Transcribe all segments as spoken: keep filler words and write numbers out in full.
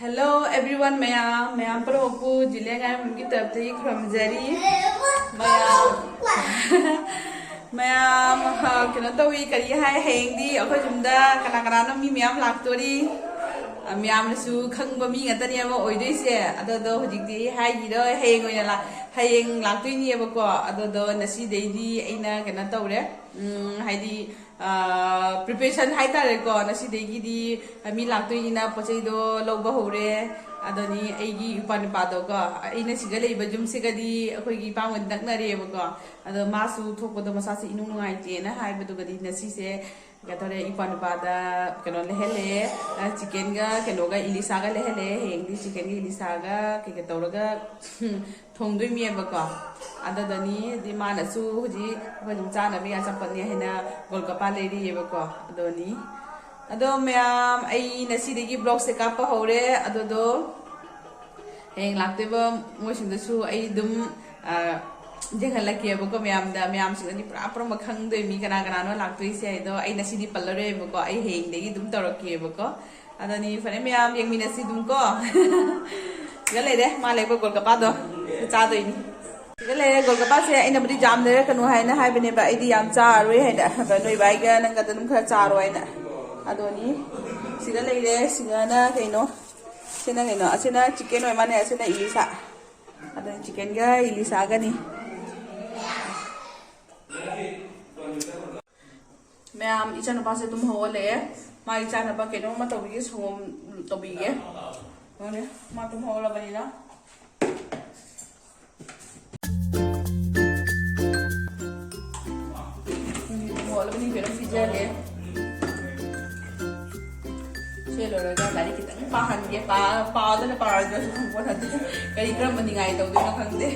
Hello everyone, ꯃꯌꯥꯝ ꯃꯌꯥꯝ ꯄꯨꯝꯅꯃꯛꯄꯨ ꯖꯤꯂꯤꯌꯥ ꯉꯥꯏꯔꯝꯕꯒꯤ ꯇꯔꯞꯇꯒꯤ ꯈꯨꯔꯨꯝꯖꯔꯤ꯫ ꯃꯌꯥꯝ ꯃꯌꯥꯝ ꯑ, ꯀꯩꯅꯣ ꯇꯧꯏ, ꯀꯔꯤ ꯍꯥꯏ, ꯍꯌꯦꯡꯗꯤ ꯑꯩꯈꯣꯏ ꯌꯨꯝꯗ ꯀꯅꯥ ꯀꯅꯥꯅꯣ ꯃꯤ ꯃꯌꯥꯝ ꯂꯥꯛꯇꯣꯔꯤ꯫ ꯑ, ꯃꯌꯥꯝꯅꯁꯨ ꯈꯪꯕ ꯃꯤ ꯉꯥꯛꯇꯅꯦꯕ ꯑꯣꯏꯗꯣꯏꯁꯦ꯫ ꯑꯗꯣꯗꯣ ꯍꯧꯖꯤꯛꯇꯤ ꯍꯥꯏꯈꯤꯔꯣꯏ, ꯍꯌꯦꯡ ꯑꯣꯏꯅ ꯂꯥꯛ ꯍꯌꯦꯡ ꯂꯥꯛꯇꯣꯏꯅꯦꯕꯀꯣ꯫ ꯑꯗꯣꯗꯣ ꯉꯁꯤꯗꯩꯗꯤ ꯑꯩꯅ ꯀꯩꯅꯣ ꯇꯧꯔꯦ, ꯎꯝ, ꯍꯥꯏꯗꯤ ꯄ꯭ꯔꯤꯄꯦꯔꯦꯁꯟ ꯍꯥꯏꯇꯥꯔꯦꯀꯣ꯫ ꯉꯁꯤꯗꯒꯤꯗꯤ ꯃꯤ ꯂꯥꯛꯇꯣꯏꯅꯤꯅ ꯄꯣꯠ ꯆꯩꯗꯣ ꯂꯧꯕ ꯍꯧꯔꯦ꯫ ꯑꯗꯨꯅꯤ ꯑꯩꯒꯤ ꯏꯄꯥ ꯅꯨꯄꯥꯗꯣꯀꯣ, ꯑꯩꯅ ꯁꯤꯒ ꯂꯩꯕ ꯌꯨꯝꯁꯤꯒꯗꯤ ꯑꯩꯈꯣꯏꯒꯤ ꯏꯄꯥꯝꯒꯗꯤ ꯅꯛꯅꯔꯦꯕꯀꯣ꯫ ꯑꯗꯣ ꯃꯥꯁꯨ ꯊꯣꯛꯄꯗꯣ ꯃꯁꯥꯁꯦ ꯏꯅꯨꯡ ꯅꯨꯡꯉꯥꯏꯇꯦꯅ ꯍꯥꯏꯕꯗꯨꯒꯗꯤ ꯉꯁꯤꯁꯦ ꯀꯩꯗꯧꯔꯦ, ꯏꯄꯥ ꯅꯨꯄꯥꯗ ꯀꯩꯅꯣ ꯂꯩꯍꯜꯂꯦ, ꯆꯤꯀꯦꯟꯒ ꯀꯩꯅꯣꯒ ꯏꯂꯤꯁꯥꯒ ꯂꯩꯍꯜꯂꯦ꯫ ꯍꯌꯦꯡꯗꯤ ꯆꯤꯀꯦꯟꯒ ꯏꯂꯤꯁꯥꯒ ꯀꯩꯀꯩ ꯇꯧꯔꯒ ꯊꯣꯡꯗꯣꯏꯅꯦꯕꯀꯣ꯫ ꯑꯗꯨꯗꯅꯤ ꯍꯥꯏꯗꯤ ꯃꯥꯅꯁꯨ ꯍꯧꯖꯤꯛ ꯑꯩꯈꯣꯏ ꯑꯗꯨꯝ ꯆꯥꯅꯕ ꯌꯥ ꯆꯄꯅꯤ ꯍꯥꯏꯅ ꯒꯣꯜꯒꯄꯥ ꯂꯩꯔꯤꯑꯕꯀꯣ꯫ ꯑꯗꯨꯅꯤ꯫ ꯑꯗꯣ ꯃꯌꯥꯝ, ꯑꯩ ꯉꯁꯤꯗꯒꯤ ꯕ꯭ꯂꯣꯛꯁꯦ ꯀꯥꯞꯄ ꯍꯧꯔꯦ꯫ ꯑꯗꯨꯗꯣ ꯍꯌꯦꯡ ꯂꯥꯛꯇꯣꯏꯕ ꯃꯣꯏꯁꯤꯡꯗꯁꯨ ꯑꯩ ꯑꯗꯨꯝ, ꯑ, ꯌꯦꯡꯍꯜꯂꯛꯀꯦꯕꯀꯣ ꯃꯌꯥꯝꯗ꯫ ꯃꯌꯥꯝꯁꯤꯡꯅꯗꯤ ꯄꯨꯔꯥ ꯑꯄꯨꯝꯕ ꯈꯪꯗꯣꯏ, ꯃꯤ ꯀꯅꯥ ꯀꯅꯥꯅꯣ ꯂꯥꯛꯇꯣꯏꯁꯦ ꯍꯥꯏꯗꯣ꯫ ꯑꯩ ꯉꯁꯤꯗꯤ ꯄꯜꯂꯔꯣꯏꯕꯀꯣ, ꯑꯩ ꯍꯌꯦꯡꯗꯒꯤ ꯑꯗꯨꯝ ꯇꯧꯔꯛꯀꯦꯕꯀꯣ꯫ ꯑꯗꯨꯅꯤ, ꯐꯔꯦ ꯃꯌꯥꯝ, ꯌꯦꯡꯃꯤꯟꯅꯁꯤ ꯑꯗꯨꯝ ꯀꯣ꯫ ꯁꯤꯗ ꯂꯩꯔꯦ, ꯃꯥ ꯂꯩꯕ ꯒꯣꯜꯒꯄꯥꯗꯣ꯫ ꯆꯥꯗꯣꯏꯅꯤ꯫ ꯁꯤꯗ ꯂꯩꯔꯦ ꯒꯣꯜꯒꯄꯥꯁꯦ꯫ ꯑꯩꯅꯕꯨꯗꯤ ꯌꯥꯝ ꯂꯩꯔꯛꯀꯅꯨ ꯍꯥꯏꯅ ꯍꯥꯏꯕꯅꯦꯕ, ꯑꯩꯗꯤ ꯌꯥꯝ ꯆꯥꯔꯔꯣꯏ ꯍꯥꯏꯅ꯫ ꯑꯗꯣ ꯅꯣꯏ ꯕꯥꯏꯒ ꯅꯪꯒꯗ ꯑꯗꯨꯝ ꯈꯔ ꯆꯥꯔꯣ ꯍꯥꯏꯅ꯫ ꯑꯗꯨꯅꯤ꯫ ꯁꯤꯗ ꯂꯩꯔꯦ꯫ ꯁꯤꯗꯅ ꯀꯩꯅꯣ? ꯁꯤꯅ ꯀꯩꯅꯣ? ꯑꯁꯤꯅ ꯆꯤꯛꯀꯟ ꯑꯣꯏ ꯃꯥꯅꯦ, ꯑꯁꯤꯅ ꯏꯂꯤꯁꯥ꯫ ꯑꯗꯨꯅ ꯆꯤꯛꯀꯟꯒ ꯏꯂꯤꯁꯥꯒꯅꯤ꯫ ꯃꯌꯥꯝ, ꯏꯆꯥꯅꯨꯄꯥꯁꯦ ꯑꯗꯨꯝ ꯍꯧꯒꯠꯂꯛꯑꯦ꯫ ꯃꯥꯒꯤ ꯆꯥꯅꯕ ꯀꯩꯅꯣꯝꯃ ꯇꯧꯕꯤꯒꯦ, ꯁꯪꯒꯣꯝ ꯇꯧꯕꯤꯒꯦ꯫ ꯃꯥꯅꯦ, ꯃꯥ ꯑꯗꯨꯝ ꯍꯧꯒꯠꯂꯕꯅꯤꯅ꯫ ꯎꯝ, ꯍꯧꯒꯠꯂꯕꯅꯤ, ꯀꯩꯅꯣꯝ ꯄꯤꯖꯒꯦ꯫ ꯁꯤ ꯂꯣꯏꯔꯒ ꯂꯥꯏꯔꯤꯛ ꯈꯤꯇꯪ ꯄꯥꯍꯟꯒꯦ꯫ ꯄꯥ-, ꯄꯥꯗꯅ ꯄꯥꯔꯣꯏꯗ꯭ꯔꯁꯨ ꯈꯪꯄꯣꯠ ꯅꯠꯇꯦ꯫ ꯀꯔꯤ ꯀꯔꯝꯕ ꯅꯤꯡꯉꯥꯏ ꯇꯧꯗꯣꯏꯅꯣ ꯈꯪꯗꯦ꯫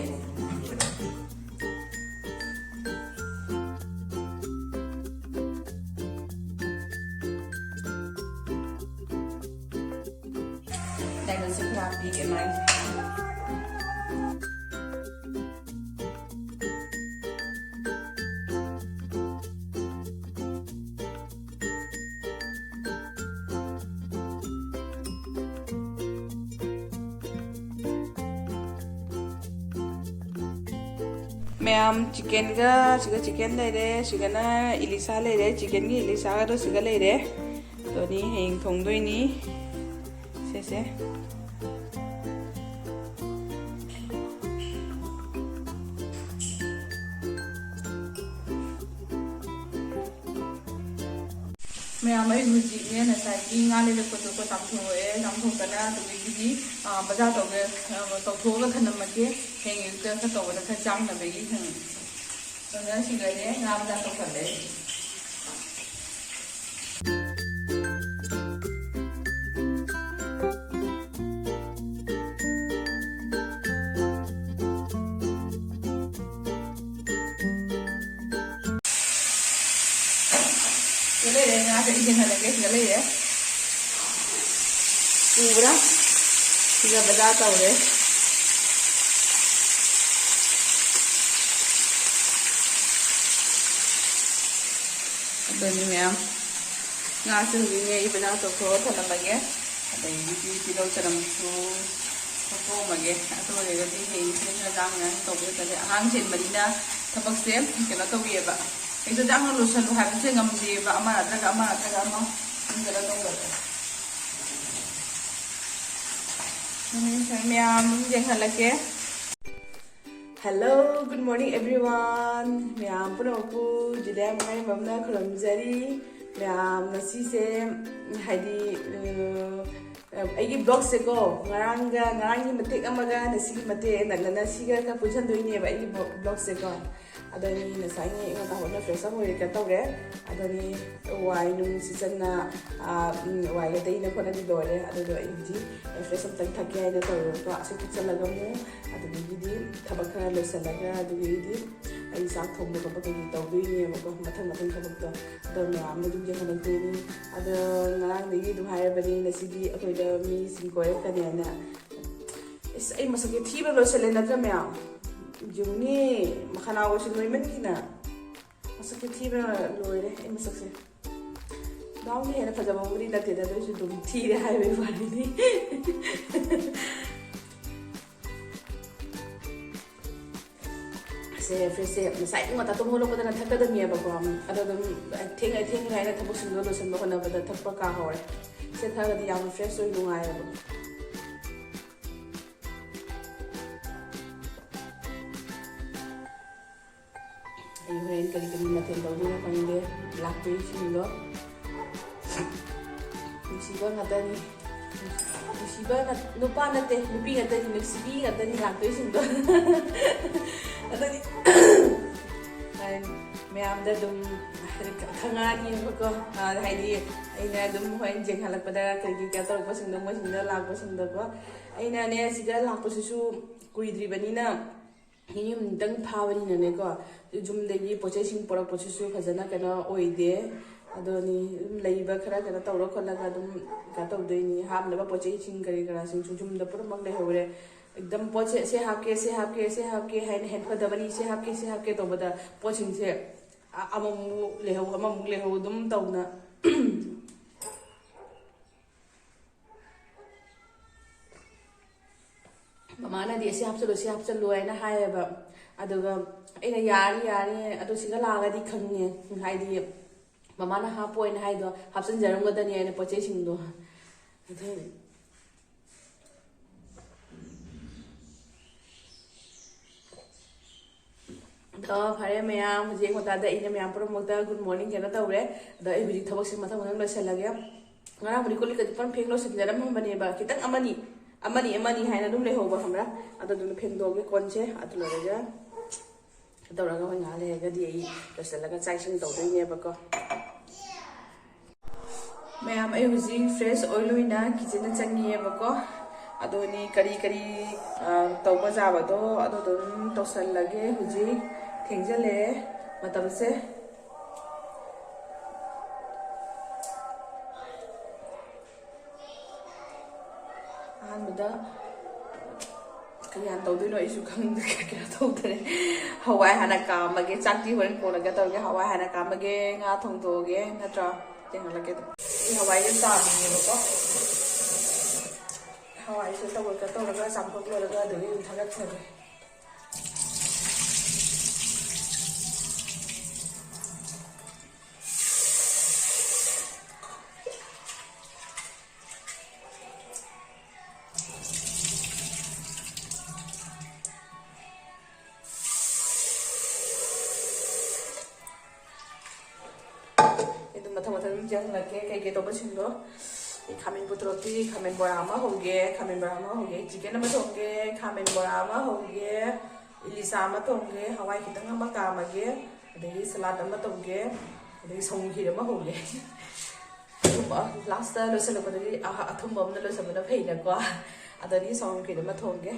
ꯗꯥꯏꯃꯟꯁꯦ ꯈꯔ ꯍꯥꯞꯄꯤꯒꯦ ꯃꯥꯒꯤ꯫ ꯃꯌꯥꯝ, ꯆꯤꯀꯦꯟꯒ, ꯁꯤꯒ ꯆꯤꯀꯦꯟ ꯂꯩꯔꯦ, ꯁꯤꯒꯅ ꯏꯂꯤꯁꯥ ꯂꯩꯔꯦ, ꯆꯤꯀꯦꯟꯒꯤ ꯏꯂꯤꯁꯥꯒꯗꯣ ꯁꯤꯒ ꯂꯩꯔꯦ꯫ ꯑꯗꯨꯅꯤ ꯍꯌꯦꯡ ꯊꯣꯡꯗꯣꯏꯅꯤ꯫ ꯁꯦꯁꯦ꯫ ꯃꯌꯥꯝ, ꯑꯩ ꯍꯧꯖꯤꯛꯅꯦ ꯉꯁꯥꯏꯒꯤ ꯉꯥ ꯂꯩꯔꯛꯄꯗꯣ ꯆꯥꯝꯊꯣꯛꯑꯦ, ꯆꯥꯝꯊꯣꯛꯇꯅ ꯑꯗꯨꯗꯒꯤꯗꯤ, ꯑ, ꯕꯖꯥꯔ ꯇꯧꯒꯦ, ꯑ, ꯇꯧꯊꯣꯛꯑꯒ ꯊꯅꯝꯃꯒꯦ꯫ ꯍꯌꯦꯡ ꯑꯌꯨꯛꯇ ꯈꯔ ꯇꯧꯕꯗ ꯈꯔ ꯆꯥꯝꯅꯕꯒꯤ꯫ ꯎꯝ꯫ ꯑꯗꯨꯅ ꯁꯤꯗꯅꯦ ꯉꯥ ꯕꯖꯥꯔ ꯇꯧꯁꯜꯂꯦ꯫ ꯁꯤꯗ ꯂꯩꯔꯦ, ꯉꯥꯁꯦ ꯏꯪꯍꯜꯂꯒꯦ, ꯁꯤꯗ ꯂꯩꯔꯦ꯫ ꯎꯕ꯭ꯔꯥ? ꯁꯤꯒ ꯕꯖꯥꯔ ꯇꯧꯔꯦ꯫ ꯑꯗꯨꯅꯤ ꯃꯌꯥꯝ, ꯉꯥꯁꯦ ꯍꯧꯖꯤꯛꯅꯦ ꯑꯩ ꯕꯖꯥꯔ ꯇꯧꯊꯣꯛꯑ ꯊꯝꯂꯝꯃꯒꯦ꯫ ꯑꯗꯒꯤꯗꯤ ꯇꯤꯜꯍꯧ ꯆꯅꯝꯁꯨ ꯊꯣꯛꯑꯝꯃꯒꯦ꯫ ꯑꯗꯨ ꯑꯣꯏꯔꯒꯗꯤ ꯍꯌꯦꯡꯁꯦ ꯈꯔ ꯂꯥꯡꯅ ꯇꯧꯕ ꯅꯠꯇ꯭ꯔꯗꯤ ꯑꯉꯥꯡ ꯆꯦꯟꯕꯅꯤꯅ ꯊꯕꯛꯁꯦ ꯀꯩꯅꯣ ꯇꯧꯋꯦꯕ꯫ ꯍꯦꯛꯇ ꯂꯥꯡꯅ ꯂꯣꯏꯁꯜꯂꯨ ꯍꯥꯏꯕꯁꯦ ꯉꯝꯗꯦꯕ, ꯑꯃ ꯅꯠꯇ꯭ꯔꯒ ꯑꯃ ꯅꯠꯇ꯭ꯔꯒ ꯑꯃ ꯀꯩꯅꯣ ꯇꯧꯗꯕ꯫ ꯃꯌꯥꯝ ꯑꯗꯨꯝ ꯌꯦꯡꯍꯜꯂꯛꯀꯦ꯫ Hello, good morning everyone. ꯃꯌꯥꯝ ꯄꯨꯝꯅꯃꯛꯄꯨ ꯖꯨꯂꯤꯌꯥ ꯃꯉꯥꯏꯕꯝꯅ ꯈꯨꯔꯨꯝꯖꯔꯤ꯫ ꯃꯌꯥꯝ ꯉꯁꯤꯁꯦ, ꯍꯥꯏꯗꯤ, ꯑ, ꯑꯩꯒꯤ vlogꯁꯦꯀꯣ, ꯉꯔꯥꯡꯒ, ꯉꯔꯥꯡꯒꯤ ꯃꯇꯦꯛ ꯑꯃꯒ ꯉꯁꯤꯒꯤ ꯃꯇꯦꯛ ꯅꯪꯅꯅ ꯁꯤꯒ ꯈꯔ ꯄꯨꯟꯁꯤꯟꯗꯣꯏꯅꯦꯕ ꯑꯩꯒꯤ vlogꯁꯦꯀꯣ꯫ ꯑꯗꯨꯅꯤ ꯉꯁꯥꯏ ꯉꯟꯇꯥ ꯍꯧꯒꯠꯂ fresh up ꯑꯣꯏꯔꯦ, ꯀꯩꯅꯣ ꯇꯧꯔꯦ꯫ ꯑꯗꯨꯅꯤ ꯋꯥꯏ ꯅꯨꯡ ꯁꯤꯠꯆꯟꯅ, ꯑ, ꯎꯝ, ꯋꯥꯏꯒ ꯇꯩꯅ ꯈꯣꯠꯅꯗꯤ ꯂꯣꯏꯔꯦ꯫ ꯑꯗꯨꯗꯣ ꯑꯩ ꯍꯧꯖꯤꯛ fresh ꯑꯝꯇꯪ ꯊꯛꯀꯦ ꯍꯥꯏꯅ ꯇꯧꯔꯦꯕꯀꯣ꯫ ꯑꯁꯤ ꯊꯛꯆꯜꯂꯒ ꯑꯃꯨꯛ ꯑꯗꯨꯗꯒꯤꯗꯤ ꯊꯕꯛ ꯈꯔ ꯂꯣꯏꯁꯤꯜꯂꯒ ꯑꯗꯨꯗꯒꯤꯗꯤ ꯑꯩ ꯆꯥꯛ ꯊꯣꯡꯕ ꯈꯣꯠꯄ ꯀꯩꯀꯩ ꯇꯧꯗꯣꯏꯅꯦꯕꯀꯣ, ꯃꯊꯪ ꯃꯊꯪ ꯊꯕꯛꯇꯣ꯫ ꯑꯗꯣ ꯃꯌꯥꯝꯅ ꯑꯗꯨꯝ ꯌꯦꯡꯍꯜꯂꯛꯇꯣꯏꯅꯤ꯫ ꯑꯗꯣ ꯉꯔꯥꯡꯗꯒꯤ ꯑꯗꯨꯝ ꯍꯥꯏꯔꯕꯅꯤ ꯉꯁꯤꯗꯤ ꯑꯩꯈꯣꯏꯗ ꯃꯤꯁꯤꯡ ꯀꯣꯏꯔꯛꯀꯅꯦꯅ꯫ ꯏꯁ, ꯑꯩ ꯃꯁꯛꯁꯦ ꯊꯤꯕ ꯂꯣꯏꯁꯤꯜꯂꯦ ꯅꯠꯇ꯭ꯔ ꯃꯌꯥꯝ? ꯌꯦꯡꯉꯨꯅꯦ, ꯃꯈꯅꯥꯎꯒꯁꯦ ꯅꯣꯏꯃꯟꯒꯤꯅ꯫ ꯃꯁꯛꯁꯦ ꯊꯤꯕꯅ ꯂꯣꯏꯔꯦ ꯑꯩ ꯃꯁꯛꯁꯦ꯫ ꯗꯥꯎꯅ ꯍꯦꯟꯅ ꯐꯖꯕꯕꯨꯗꯤ ꯅꯠꯇꯦꯗ, ꯑꯗꯨ ꯑꯣꯏꯔꯁꯨ ꯑꯗꯨꯝ ꯊꯤꯔꯦ ꯍꯥꯏꯕꯒꯤ ꯋꯥꯅꯤꯅꯦ꯫ ꯁꯦ ꯐ꯭ꯔꯦꯁꯁꯦ ꯉꯁꯥꯏ ꯄꯨꯡ ꯉꯇꯥ ꯇꯨꯝ ꯍꯧꯒꯠꯂꯛꯄꯗꯅ ꯊꯛꯀꯗꯕꯅꯦꯕꯀꯣ꯫ ꯑꯗꯣ ꯑꯗꯨꯝ ꯊꯦꯡꯉ ꯊꯦꯡꯉꯦ ꯍꯥꯏꯅ ꯊꯕꯛꯁꯤꯡꯗꯣ ꯂꯣꯏꯁꯤꯟꯕ ꯍꯣꯠꯅꯕꯗ ꯊꯛꯄ ꯀꯥꯍꯧꯔꯦ꯫ ꯁꯦ ꯊꯛꯑꯒꯗꯤ ꯌꯥꯝꯅ ꯐ꯭ꯔꯦꯁ ꯑꯣꯏ ꯅꯨꯡꯉꯥꯏꯌꯦꯕ꯫ ꯑꯩ ꯍꯣꯔꯦꯟ ꯀꯔꯤ ꯀꯔꯤ ꯃꯊꯦꯜ ꯇꯧꯗꯣꯏꯅꯣ ꯈꯪꯗꯦ꯫ ꯂꯥꯛꯇꯣꯏꯁꯤꯡꯗꯣ ꯅꯨꯡꯁꯤꯕ ꯉꯥꯛꯇꯅꯤ꯫ ꯅꯨꯡꯁꯤꯕ ꯉꯥꯛ-, ꯅꯨꯄꯥ ꯅꯠꯇꯦ, ꯅꯨꯄꯤ ꯉꯥꯛꯇꯅꯤ, ꯅꯨꯡꯁꯤꯕꯤ ꯉꯥꯛꯇꯅꯤ ꯂꯥꯛꯇꯣꯏꯁꯤꯡꯗꯣ꯫ ꯑꯗꯨꯗꯤ ꯃꯌꯥꯝꯗ ꯑꯗꯨꯝ ꯈꯪꯉꯛꯑꯅꯤꯕꯀꯣ꯫ ꯑ, ꯍꯥꯏꯗꯤ ꯑꯩꯅ ꯑꯗꯨꯝ ꯍꯣꯔꯦꯟ ꯌꯦꯡꯍꯜꯂꯛꯄꯗ ꯀꯔꯤ ꯀꯔꯤ ꯀꯩꯅꯣ ꯇꯧꯔꯛꯄꯁꯤꯡꯗꯣ, ꯃꯣꯏꯁꯤꯡꯗꯣ ꯂꯥꯛꯄꯁꯤꯡꯗꯣꯀꯣ꯫ ꯑꯩꯅꯅꯦ ꯁꯤꯗ ꯂꯥꯛꯄꯁꯤꯁꯨ ꯀꯨꯏꯗ꯭ꯔꯤꯕꯅꯤꯅ, ꯅꯤꯅꯤ ꯍꯨꯝꯅꯤꯇꯪ ꯐꯥꯕꯅꯤꯅꯅꯦꯀꯣ, ꯌꯨꯝꯗꯒꯤ ꯄꯣꯠ ꯆꯩꯁꯤꯡ ꯄꯨꯔꯛꯄꯁꯤꯁꯨ ꯐꯖꯅ ꯀꯩꯅꯣ ꯑꯣꯏꯗꯦ꯫ ꯑꯗꯨꯅꯤ ꯑꯗꯨꯝ ꯂꯩꯕ ꯈꯔ ꯀꯩꯅꯣ ꯇꯧꯔ ꯈꯣꯠꯂꯒ ꯑꯗꯨꯝ ꯀꯩꯅꯣ ꯇꯧꯗꯣꯏꯅꯤ꯫ ꯍꯥꯞꯅꯕ ꯄꯣꯠ ꯆꯩꯁꯤꯡ ꯀꯔꯤ ꯀꯔꯥꯁꯤꯡꯁꯨ ꯌꯨꯝꯗ ꯄꯨꯝꯅꯃꯛ ꯂꯩꯍꯧꯔꯦ꯫ ꯑꯦꯛꯗꯝ ꯄꯣꯠꯁꯦ ꯁꯤ ꯍꯥꯞꯀꯦ, ꯁꯤ ꯍꯥꯞꯀꯦ, ꯁꯤ ꯍꯥꯞꯀꯦ ꯍꯥꯏꯅ ꯍꯦꯟꯐꯗꯕꯅꯤ, ꯁꯤ ꯍꯥꯞꯀꯦ, ꯁꯤ ꯍꯥꯞꯀꯦ ꯇꯧꯕꯗ ꯄꯣꯠꯁꯤꯡꯁꯦ ꯑ-, ꯑꯃꯃꯨꯛ ꯂꯩꯍꯧ, ꯑꯃꯃꯨꯛ ꯂꯩꯍꯧ ꯑꯗꯨꯝ ꯇꯧꯅ꯫ ꯃꯃꯥꯅꯗꯤ "ꯑꯁꯤ ꯍꯥꯞꯆꯜꯂꯨ, ꯁꯤ ꯍꯥꯞꯆꯜꯂꯨ" ꯍꯥꯏꯅ ꯍꯥꯏꯌꯦꯕ꯫ ꯑꯗꯨꯒ ꯑꯩꯅ "ꯌꯥꯔꯅꯤ, ꯌꯥꯔꯅꯤ, ꯑꯗꯣ ꯁꯤꯒ ꯂꯥꯛꯑꯒꯗꯤ ꯈꯪꯉꯦ", ꯍꯥꯏꯗꯤ ꯃꯃꯥꯅ ꯍꯥꯞꯄꯣ ꯍꯥꯏꯅ ꯍꯥꯏꯗꯣ ꯍꯥꯞꯆꯤꯟꯖꯔꯝꯒꯗꯅꯤ ꯍꯥꯏꯅ ꯄꯣꯠ ꯆꯩꯁꯤꯡꯗꯣ꯫ ꯑꯗꯨ ꯑꯗꯣ ꯐꯔꯦ ꯃꯌꯥꯝ, ꯍꯧꯖꯤꯛ ꯃꯇꯥꯗ ꯑꯩꯅ ꯃꯌꯥꯝ ꯄꯨꯝꯅꯃꯛꯇ ꯒꯨꯗ ꯃꯣꯔꯅꯤꯡ ꯀꯩꯅꯣ ꯇꯧꯔꯦ꯫ ꯑꯗꯣ ꯑꯩ ꯍꯧꯖꯤꯛ ꯊꯕꯛꯁꯦ ꯃꯊꯪ ꯃꯊꯪ ꯂꯣꯏꯁꯤꯜꯂꯒꯦ꯫ ꯉꯔꯥꯡꯕꯨꯗꯤ ꯀꯣꯜ ꯂꯤꯛꯀꯗꯤ ꯄꯨꯔꯥ ꯐꯦꯡ ꯂꯣꯏꯁꯤꯟꯖꯔꯝꯃꯕꯅꯦꯕ, ꯈꯤꯇꯪ ꯑꯃꯅꯤ, ꯑꯃꯅꯤ ꯑꯃꯅꯤ ꯍꯥꯏꯅ ꯑꯗꯨꯝ ꯂꯩꯍꯧꯕ, ꯈꯪꯕ꯭ꯔꯥ? ꯑꯗꯨꯗꯨꯅ ꯐꯦꯡꯗꯣꯛꯑꯒꯦ ꯀꯣꯟꯁꯦ꯫ ꯑꯗꯨ ꯂꯣꯏꯔꯒ ꯇꯧꯔꯒ ꯍꯣꯏ ꯉꯥꯏꯍꯥꯛ ꯂꯩꯔꯒꯗꯤ ꯑꯩ ꯂꯣꯏꯁꯤꯜꯂꯒ ꯆꯥꯛ ꯏꯁꯤꯡ ꯇꯧꯗꯣꯏꯅꯦꯕꯀꯣ꯫ ꯃꯌꯥꯝ, ꯑꯩ ꯍꯧꯖꯤꯛ ꯐ꯭ꯔꯦꯁ ꯑꯣꯏ ꯂꯣꯏꯅ ꯀꯤꯆꯟꯗ ꯆꯪꯉꯤꯑꯕꯀꯣ꯫ ꯑꯗꯨꯅꯤ ꯀꯔꯤ ꯀꯔꯤ, ꯑ, ꯇꯧꯕ ꯌꯥꯕꯗꯣ ꯑꯗꯨ ꯑꯗꯨꯝ ꯇꯧꯁꯜꯂꯒꯦ ꯍꯧꯖꯤꯛ꯫ ꯊꯦꯡꯖꯤꯜꯂꯛꯑꯦ ꯃꯇꯝꯁꯦ꯫ ꯑꯍꯥꯟꯕꯗ ꯀꯌꯥ ꯇꯧꯗꯣꯏꯅꯣ ꯑꯩꯁꯨ ꯈꯪꯗ꯭ꯔꯦ, ꯀꯌꯥ ꯇꯧꯗ꯭ꯔꯦ꯫ ꯍꯋꯥꯏ ꯍꯥꯟꯅ ꯀꯥꯝꯃꯒꯦ, ꯆꯥꯛꯇꯤ ꯍꯣꯔꯦꯟ ꯀꯣꯟꯅꯒ ꯇꯧꯔꯒꯦ꯫ ꯍꯋꯥꯏ ꯍꯥꯟꯅ ꯀꯥꯝꯃꯒꯦ, ꯉꯥ ꯊꯣꯡꯗꯣꯛꯑꯒꯦ, ꯅꯠꯇ꯭ꯔꯣ? ꯌꯦꯡꯍꯜꯂꯛꯀꯦ ꯑꯗꯨꯝ꯫ ꯑꯩ ꯍꯋꯥꯏꯁꯦ ꯆꯥꯝꯃꯤꯅꯦꯕꯀꯣ꯫ ꯍꯋꯥꯏꯁꯦ ꯇꯧꯔꯒ ꯇꯧꯔꯒ ꯆꯥꯝꯊꯣꯛ ꯂꯣꯏꯔꯒ ꯑꯗꯨꯗꯒꯤ ꯑꯗꯨꯝ ꯊꯥꯒꯠꯈ꯭ꯔꯒꯦ꯫ ꯃꯊꯪ ꯃꯊꯪ ꯑꯗꯨꯝ ꯆꯦꯟꯍꯜꯂꯛꯀꯦ ꯀꯩꯀꯩ ꯇꯧꯕꯁꯤꯡꯗꯣ꯫ ꯑꯩ ꯈꯥꯃꯦꯟ ꯄꯨꯊꯣꯔꯛꯇ꯭ꯔꯤ, ꯈꯥꯃꯦꯟ ꯕꯣꯔꯥ ꯑꯃ ꯍꯧꯒꯦ, ꯈꯥꯃꯦꯟ ꯕꯣꯔꯥ ꯑꯃ ꯍꯧꯒꯦ, ꯆꯤꯛꯀꯟ ꯑꯃ ꯊꯣꯡꯒꯦ, ꯈꯥꯃꯦꯟ ꯕꯣꯔꯥ ꯑꯃ ꯍꯧꯒꯦ, ꯏꯂꯤꯆꯥ ꯑꯃ ꯊꯣꯡꯒꯦ, ꯍꯋꯥꯏ ꯈꯤꯇꯪ ꯑꯃ ꯀꯥꯝꯃꯒꯦ, ꯑꯗꯒꯤ ꯁꯂꯥꯗ ꯑꯃ ꯇꯧꯒꯦ, ꯑꯗꯒꯤ ꯁꯪꯒꯣꯝ ꯈꯤꯔ ꯑꯃ ꯍꯧꯒꯦ꯫ ꯑꯊꯨꯝꯕ, ꯂꯥꯁꯇ ꯂꯣꯏꯁꯤꯜꯂꯛꯄꯗꯗꯤ ꯑ-, ꯑꯊꯨꯝꯕ ꯑꯃꯅ ꯂꯣꯏꯁꯤꯟꯕꯅ ꯐꯩꯅꯀꯣ꯫ ꯑꯗꯒꯤ ꯁꯪꯒꯣꯝ ꯈꯤꯔ ꯑꯃ ꯊꯣꯡꯒꯦ꯫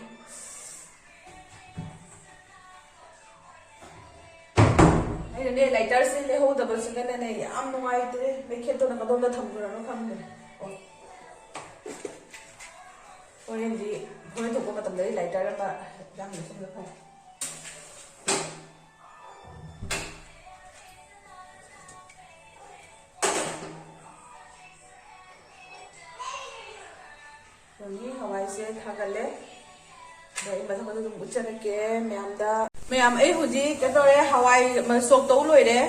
ꯑꯩꯅꯅꯦ, ꯂꯥꯏꯇꯔꯁꯦ ꯂꯩꯍꯧꯗꯕꯁꯤꯒꯅꯅꯦ, ꯌꯥꯝ ꯅꯨꯡꯉꯥꯏꯇ꯭ꯔꯦ꯫ ꯃꯩꯈꯦꯠꯇꯨꯅ ꯀꯗꯣꯝꯗ ꯊꯝꯈ꯭ꯔꯅꯣ ꯈꯪꯗ꯭ꯔꯦ꯫ ꯑꯣ꯫ ꯍꯣꯔꯦꯟꯗꯤ, ꯍꯣꯔꯦꯟ ꯊꯣꯛꯄ ꯃꯇꯝꯗꯗꯤ ꯂꯥꯏꯇꯔ ꯑꯃ ꯌꯥꯝꯅ ꯁꯤꯖꯤꯟꯅ ꯐꯔꯦ꯫ ꯑꯗꯒꯤ ꯍꯋꯥꯏꯁꯦ ꯊꯥꯒꯠꯂꯦ꯫ ꯑꯗꯣ ꯑꯩ ꯃꯊꯪ ꯃꯊꯪ ꯑꯗꯨꯝ ꯎꯠꯆꯔꯛꯀꯦ ꯃꯌꯥꯝꯗ꯫ ꯃꯌꯥꯝ, ꯑꯩ ꯍꯧꯖꯤꯛ ꯀꯩꯅꯣ ꯇꯧꯔꯦ, ꯍꯋꯥꯏ ꯁꯣꯛ ꯇꯧ ꯂꯣꯏꯔꯦ꯫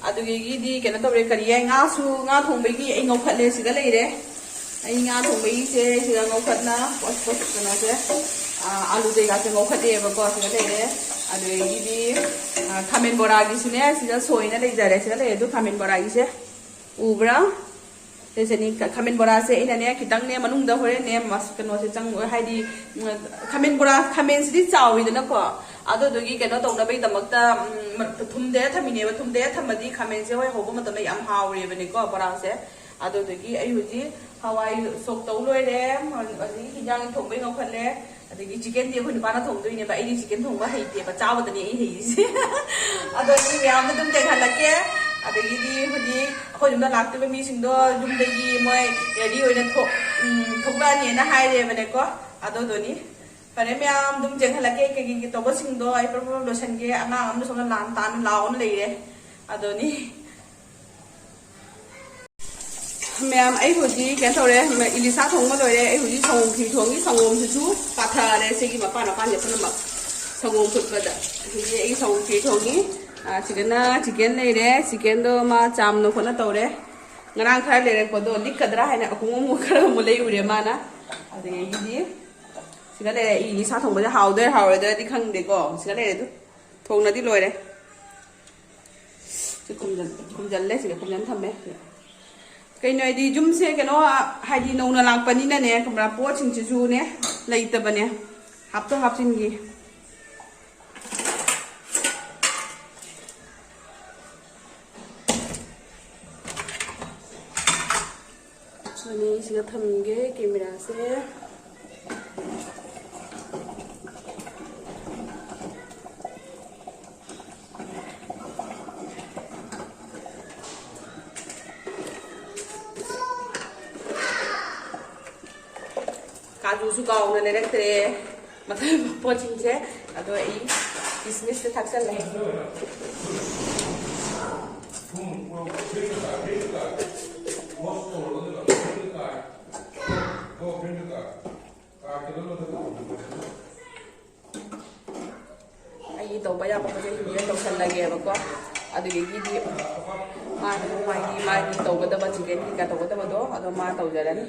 ꯑꯗꯨꯗꯒꯤꯗꯤ ꯀꯩꯅꯣ ꯇꯧꯔꯦ, ꯀꯔꯤ ꯍꯥꯏ, ꯉꯥꯁꯨ, ꯉꯥ ꯊꯣꯡꯕꯒꯤ ꯑꯩ ꯉꯧꯈꯠꯂꯦ, ꯁꯤꯗ ꯂꯩꯔꯦ꯫ ꯑꯩ ꯉꯥ ꯊꯣꯡꯕꯒꯤꯁꯦ ꯁꯤꯗ ꯉꯧꯈꯠꯅ ꯄꯣꯠ-, ꯄꯣꯠ-, ꯀꯩꯅꯣꯁꯦ, ꯑꯥ, ꯑꯥꯂꯨ ꯀꯩꯀꯥꯁꯦ ꯉꯧꯈꯠꯂꯦꯕꯀꯣ, ꯁꯤꯗ ꯂꯩꯔꯦ꯫ ꯑꯗꯨꯗꯒꯤꯗꯤ, ꯑꯥ, ꯈꯥꯃꯦꯟ ꯕꯣꯔꯥꯒꯤꯁꯨꯅꯦ, ꯁꯤꯗ ꯁꯣꯏꯅ ꯂꯩꯖꯔꯦ, ꯁꯤꯗ ꯂꯩꯔꯦ꯫ ꯑꯗꯨ ꯈꯥꯃꯦꯟ ꯕꯣꯔꯥꯒꯤꯁꯦ ꯎꯕ꯭ꯔꯥ? ꯁꯤꯁꯤꯅꯤ, ꯈ-, ꯈꯥꯃꯦꯟ ꯕꯣꯔꯥꯁꯦ ꯑꯩꯅꯅꯦ, ꯈꯤꯇꯪꯅꯦ, ꯃꯅꯨꯡꯗ ꯍꯣꯔꯦꯟꯅꯦ, ꯃꯁ-, ꯀꯩꯅꯣꯁꯦ ꯆꯪ-, ꯍꯥꯏꯗꯤ, ꯎꯝ, ꯈꯥꯃꯦꯟ ꯕꯣꯔꯥ, ꯈꯥꯃꯦꯟꯁꯤꯗꯤ ꯆꯥꯎꯋꯤꯗꯅꯀꯣ, ꯑꯗꯨꯗꯨꯒꯤ ꯀꯩꯅꯣ ꯇꯧꯅꯕꯒꯤꯗꯃꯛꯇ, ꯎꯝ, ꯊꯨꯝꯗ ꯊꯝꯃꯤꯅꯦꯕ꯫ ꯊꯨꯝꯗ ꯊꯝꯃꯗꯤ ꯈꯥꯃꯦꯟꯁꯦ ꯍꯣꯏ ꯍꯧꯕ ꯃꯇꯝꯗ ꯌꯥꯝ ꯍꯥꯎꯔꯦꯕꯅꯦꯀꯣ ꯕꯣꯔꯥꯁꯦ꯫ ꯑꯗꯨꯗꯨꯒꯤ ꯑꯩ ꯍꯧꯖꯤꯛ ꯍꯋꯥꯏ ꯁꯣꯛ ꯇꯧ ꯂꯣꯏꯔꯦ, ꯑꯗꯒꯤ ꯍꯤꯟꯖꯥꯡ ꯊꯣꯡꯕꯩ ꯉꯧꯈꯠꯂꯦ, ꯑꯗꯒꯤ ꯆꯤꯛꯀꯟꯗꯤ ꯑꯩꯈꯣꯏ ꯅꯨꯄꯥꯅ ꯊꯣꯡꯗꯣꯏꯅꯦꯕ, ꯑꯩꯗꯤ ꯆꯤꯛꯀꯟ ꯊꯣꯡꯕ ꯍꯩꯇꯦꯕ, ꯆꯥꯕꯗꯅꯦ ꯑꯩ ꯍꯩꯔꯤꯁꯦ꯫ ꯑꯗꯣ ꯑꯩ ꯃꯌꯥꯝꯗ ꯑꯗꯨꯝ ꯇꯦꯡꯍꯜꯂꯛꯀꯦ꯫ ꯑꯗꯒꯤꯗꯤ ꯍꯧꯖꯤꯛ ꯑꯩꯈꯣꯏ ꯌꯨꯝꯗ ꯂꯥꯛꯇꯣꯏꯕ ꯃꯤꯁꯤꯡꯗꯣ ꯌꯨꯝꯗꯒꯤ ꯃꯣꯏ ꯔꯦꯗꯤ ꯑꯣꯏꯅ ꯊꯣꯛ-, ꯎꯝ, ꯊꯣꯛꯂꯛꯑꯅꯤꯅ ꯍꯥꯏꯔꯦꯕꯅꯦꯀꯣ꯫ ꯑꯗꯨꯗꯨꯅꯤ꯫ ꯐꯔꯦ ꯃꯌꯥꯝ, ꯑꯗꯨꯝ ꯆꯦꯟꯍꯜꯂꯛꯀꯦ꯫ ꯀꯩꯀꯩ ꯇꯧꯕꯁꯤꯡꯗꯣ ꯑꯩ ꯄꯨꯂꯞ ꯄꯨꯂꯞ ꯂꯣꯏꯁꯟꯒꯦ꯫ ꯑꯉꯥꯡ ꯑꯃꯅ ꯁꯣꯝꯗ ꯂꯥꯟ ꯇꯥꯟ ꯂꯥꯎꯅ ꯂꯩꯔꯦ꯫ ꯑꯗꯨꯅꯤ꯫ ꯃꯌꯥꯝ, ꯑꯩ ꯍꯧꯖꯤꯛ ꯀꯩꯅꯣ ꯇꯧꯔꯦ, ꯃ-, ꯏꯂꯤꯁꯥ ꯊꯣꯡꯕ ꯂꯣꯏꯔꯦ꯫ ꯑꯩ ꯍꯧꯖꯤꯛ ꯁꯪꯒꯣꯝ ꯈꯤꯔ ꯊꯣꯡꯉꯤ꯫ ꯁꯪꯒꯣꯝꯁꯤꯁꯨ ꯄꯥꯊꯔꯦ ꯁꯤꯒꯤ ꯃꯄꯥꯟ ꯃꯄꯥꯟꯁꯦ ꯄꯨꯝꯅꯃꯛ꯫ ꯁꯪꯒꯣꯝ ꯐꯨꯠꯄꯗ ꯍꯧꯖꯤꯛ ꯑꯩ ꯁꯪꯒꯣꯝ ꯈꯤꯔ ꯊꯣꯡꯉꯤ꯫ ꯑꯥ, ꯁꯤꯗꯅ ꯆꯤꯛꯀꯟ ꯂꯩꯔꯦ꯫ ꯆꯤꯛꯀꯟꯗꯣ ꯃꯥ ꯆꯥꯝꯅ ꯈꯣꯠꯅ ꯇꯧꯔꯦ꯫ ꯉꯔꯥꯡ ꯈꯔ ꯂꯩꯔꯛꯄꯗꯣ ꯂꯤꯛꯀꯗ꯭ꯔꯥ ꯍꯥꯏꯅ ꯑꯍꯣꯡ ꯑꯃꯨꯛ ꯈꯔ ꯑꯃꯨꯛ ꯂꯩꯔꯨꯔꯦ ꯃꯥꯅ꯫ ꯑꯗꯒꯤꯗꯤ ꯁꯤꯗ ꯂꯩꯔꯦ꯫ ꯑꯩ ꯏꯂꯤꯁꯥ ꯊꯣꯡꯕꯁꯦ ꯍꯥꯎꯗꯣꯏꯔꯥ ꯍꯥꯎꯔꯣꯏꯗꯣꯏꯔꯗꯤ ꯈꯪꯗꯦꯀꯣ꯫ ꯁꯤꯗ ꯂꯩꯔꯦ ꯑꯗꯨ꯫ ꯊꯣꯡꯅꯗꯤ ꯂꯣꯏꯔꯦ꯫ ꯁꯤ ꯈꯨꯝꯖꯤꯜ-, ꯈꯨꯝꯖꯤꯜꯂꯦ, ꯁꯤꯒ ꯈꯨꯝꯖꯤꯟ ꯊꯝꯃꯦ꯫ ꯀꯩꯅꯣ ꯍꯥꯏꯗꯤ, ꯌꯨꯝꯁꯦ ꯀꯩꯅꯣ, ꯍꯥꯏꯗꯤ, ꯅꯧꯅ ꯂꯥꯛꯄꯅꯤꯅꯅꯦ, ꯈꯪꯕ꯭ꯔꯥ, ꯄꯣꯠꯁꯤꯡꯁꯤꯁꯨꯅꯦ, ꯂꯩꯇꯕꯅꯦ, ꯍꯥꯞꯇꯣꯛ ꯍꯥꯞꯆꯤꯟꯒꯤ꯫ ꯑꯗꯨꯅꯦ, ꯁꯤꯒ ꯊꯝꯒꯦ ꯀꯦꯃꯦꯔꯥꯁꯦ꯫ ꯀꯥꯖꯨꯁꯨ ꯀꯥꯎꯅ ꯂꯩꯔꯛꯇ꯭ꯔꯦ꯫ ꯃꯊꯪ ꯄꯣꯠꯁꯤꯡꯁꯦ꯫ ꯑꯗꯣ ꯑꯩ ꯀꯤꯁꯃꯤꯁꯇ ꯊꯥꯛꯆꯜꯂꯦ꯫ ꯑꯩꯒꯤ ꯇꯧꯕ ꯌꯥꯕ ꯃꯈꯩ ꯍꯤꯡꯒꯦ ꯇꯧꯁꯜꯂꯒꯦꯕꯀꯣ꯫ ꯑꯗꯨꯗꯒꯤꯗꯤ ꯃꯥ, ꯃꯥꯒꯤ, ꯃꯥꯒꯤ ꯇꯧꯒꯗꯕ ꯆꯤꯀꯟ ꯀꯩꯀꯥ ꯇꯧꯒꯗꯕꯗꯣ ꯑꯗꯣ ꯃꯥ ꯇꯧꯖꯔꯅꯤ꯫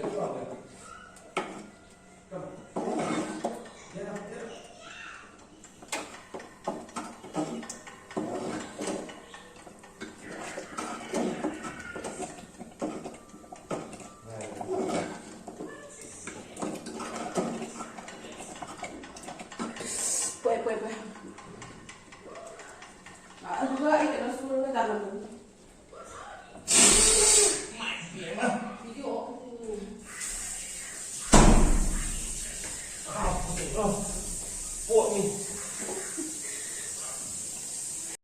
ꯄꯣꯏ, ꯄꯣꯏ, ꯄꯣꯏ꯫ ꯑꯗꯨꯒ ꯑꯩ ꯀꯩꯅꯣ ꯁꯨꯔꯒ ꯆꯥꯍꯟꯕꯅꯤ꯫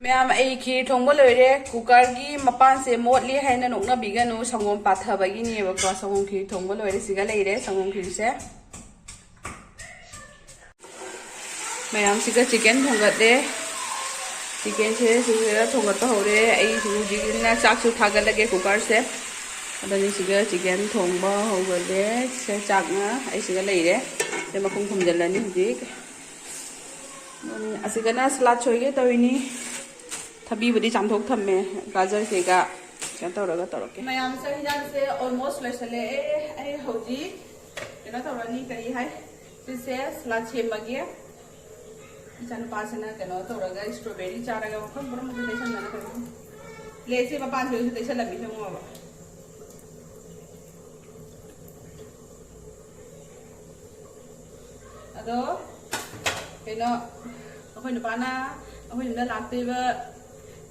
ꯃꯌꯥꯝ, ꯑꯩ ꯈꯤꯔ ꯊꯣꯡꯕ ꯂꯣꯏꯔꯦ꯫ ꯀꯨꯀꯔꯒꯤ ꯃꯄꯥꯟꯁꯦ ꯃꯣꯠꯂꯤ ꯍꯥꯏꯅ ꯅꯣꯛꯅꯕꯤꯒꯅꯨ, ꯁꯪꯒꯣꯝ ꯄꯥꯊꯕꯒꯤꯅꯦꯕꯀꯣ꯫ ꯁꯪꯒꯣꯝ ꯈꯤꯔ ꯊꯣꯡꯕ ꯂꯣꯏꯔꯦ, ꯁꯤꯒ ꯂꯩꯔꯦ ꯁꯪꯒꯣꯝ ꯈꯤꯔꯁꯦ꯫ ꯃꯌꯥꯝꯁꯤꯒ ꯆꯤꯀꯟ ꯊꯣꯡꯒꯠꯂꯦ꯫ ꯆꯤꯀꯟꯁꯦ ꯁꯤꯗ ꯊꯣꯡꯒꯠꯄ ꯍꯧꯔꯦ꯫ ꯑꯩꯁꯨ ꯍꯧꯖꯤꯛꯅ ꯆꯥꯛꯁꯨ ꯊꯥꯒꯠꯂꯒꯦ ꯀꯨꯀꯔꯁꯦ꯫ ꯑꯗꯨꯅꯤ ꯁꯤꯒ ꯆꯤꯀꯟ ꯊꯣꯡꯕ ꯍꯧꯒꯠꯂꯦ꯫ ꯁꯦ ꯆꯥꯛꯅ ꯑꯩ ꯁꯤꯒ ꯂꯩꯔꯦ꯫ ꯁꯦ ꯃꯈꯨꯝ ꯈꯨꯝꯖꯤꯜꯂꯅꯤ ꯍꯧꯖꯤꯛ꯫ ꯑꯗꯨꯅꯤ ꯑꯁꯤꯒꯅ ꯁꯂꯥꯗ ꯁꯣꯏꯒꯦ ꯇꯧꯔꯤꯅꯤ꯫ ꯊꯕꯤꯕꯨꯗꯤ ꯆꯥꯝꯊꯣꯛ ꯊꯝꯃꯦ꯫ ꯒꯥꯖꯔ ꯀꯩꯀꯥ ꯀꯩꯅꯣ ꯇꯧꯔꯒ ꯇꯧꯔꯛꯀꯦ꯫ ꯃꯌꯥꯝꯁꯦ ꯍꯤꯟꯖꯥꯡꯁꯦ almost ꯂꯣꯏꯁꯜꯂꯛꯑꯦ꯫ ꯑꯩ ꯍꯧꯖꯤꯛ ꯀꯩꯅꯣ ꯇꯧꯔꯅꯤ, ꯀꯔꯤ ꯍꯥꯏ, ꯁꯤꯁꯦ ꯁꯂꯥꯗ ꯁꯦꯝꯃꯒꯦ꯫ ꯏꯆꯥꯅꯨꯄꯥꯁꯤꯅ ꯀꯩꯅꯣ ꯇꯧꯔꯒ strawberry ꯆꯥꯔꯒ ꯋꯥꯈꯜ ꯄꯨꯝꯅꯃꯛ ꯂꯩꯁꯟꯗꯅ ꯇꯧꯔꯤ꯫ ꯂꯦꯁꯁꯦ ꯃꯄꯥꯟ ꯊꯣꯏꯁꯨ ꯇꯩꯁꯜꯂꯝꯃꯤ ꯊꯣꯡꯉꯣꯕ꯫ ꯑꯗꯣ ꯀꯩꯅꯣ, ꯑꯩꯈꯣꯏ ꯅꯨꯄꯥꯅ ꯑꯩꯈꯣꯏ ꯌꯨꯝꯗ ꯂꯥꯛꯇꯣꯏꯕ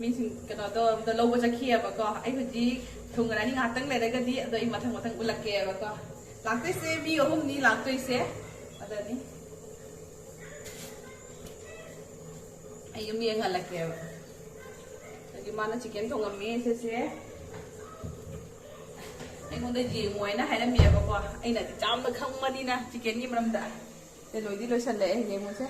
ꯃꯤꯁꯤꯡ ꯀꯩꯅꯣꯗꯣ ꯑꯝꯇ ꯂꯧꯕ ꯆꯠꯈꯤꯑꯕꯀꯣ꯫ ꯑꯩ ꯍꯧꯖꯤꯛ ꯊꯨꯡꯉꯔꯅꯤ ꯉꯥꯏꯍꯥꯛꯇꯪ ꯂꯩꯔꯒꯗꯤ, ꯑꯗꯣ ꯑꯩ ꯃꯊꯪ ꯃꯊꯪ ꯎꯠꯂꯛꯀꯦꯕꯀꯣ꯫ ꯂꯥꯛꯇꯣꯏꯁꯦ ꯃꯤ ꯑꯍꯨꯝꯅꯤ ꯂꯥꯛꯇꯣꯏꯁꯦ꯫ ꯑꯗꯅꯤ ꯑꯩ ꯌꯨꯝ ꯌꯦꯡꯍꯜꯂꯛꯀꯦꯕ꯫ ꯑꯗꯒꯤ ꯃꯥꯅ ꯆꯤꯀꯦꯟ ꯊꯣꯡꯉꯝꯃꯦ ꯁꯤꯁꯦ꯫ ꯑꯩꯉꯣꯟꯗ ꯌꯦꯡꯉꯣ ꯍꯥꯏꯅ ꯍꯥꯏꯔꯝꯃꯦꯕꯀꯣ꯫ ꯑꯩꯅꯗꯤ ꯆꯥꯝꯕ ꯈꯪꯕꯅꯤꯅ ꯆꯤꯀꯦꯟꯒꯤ ꯃꯔꯝꯗ꯫ ꯁꯦ ꯂꯣꯏꯗꯤ ꯂꯣꯏꯁꯜꯂꯛꯑꯦ, ꯌꯦꯡꯉꯨꯁꯦ꯫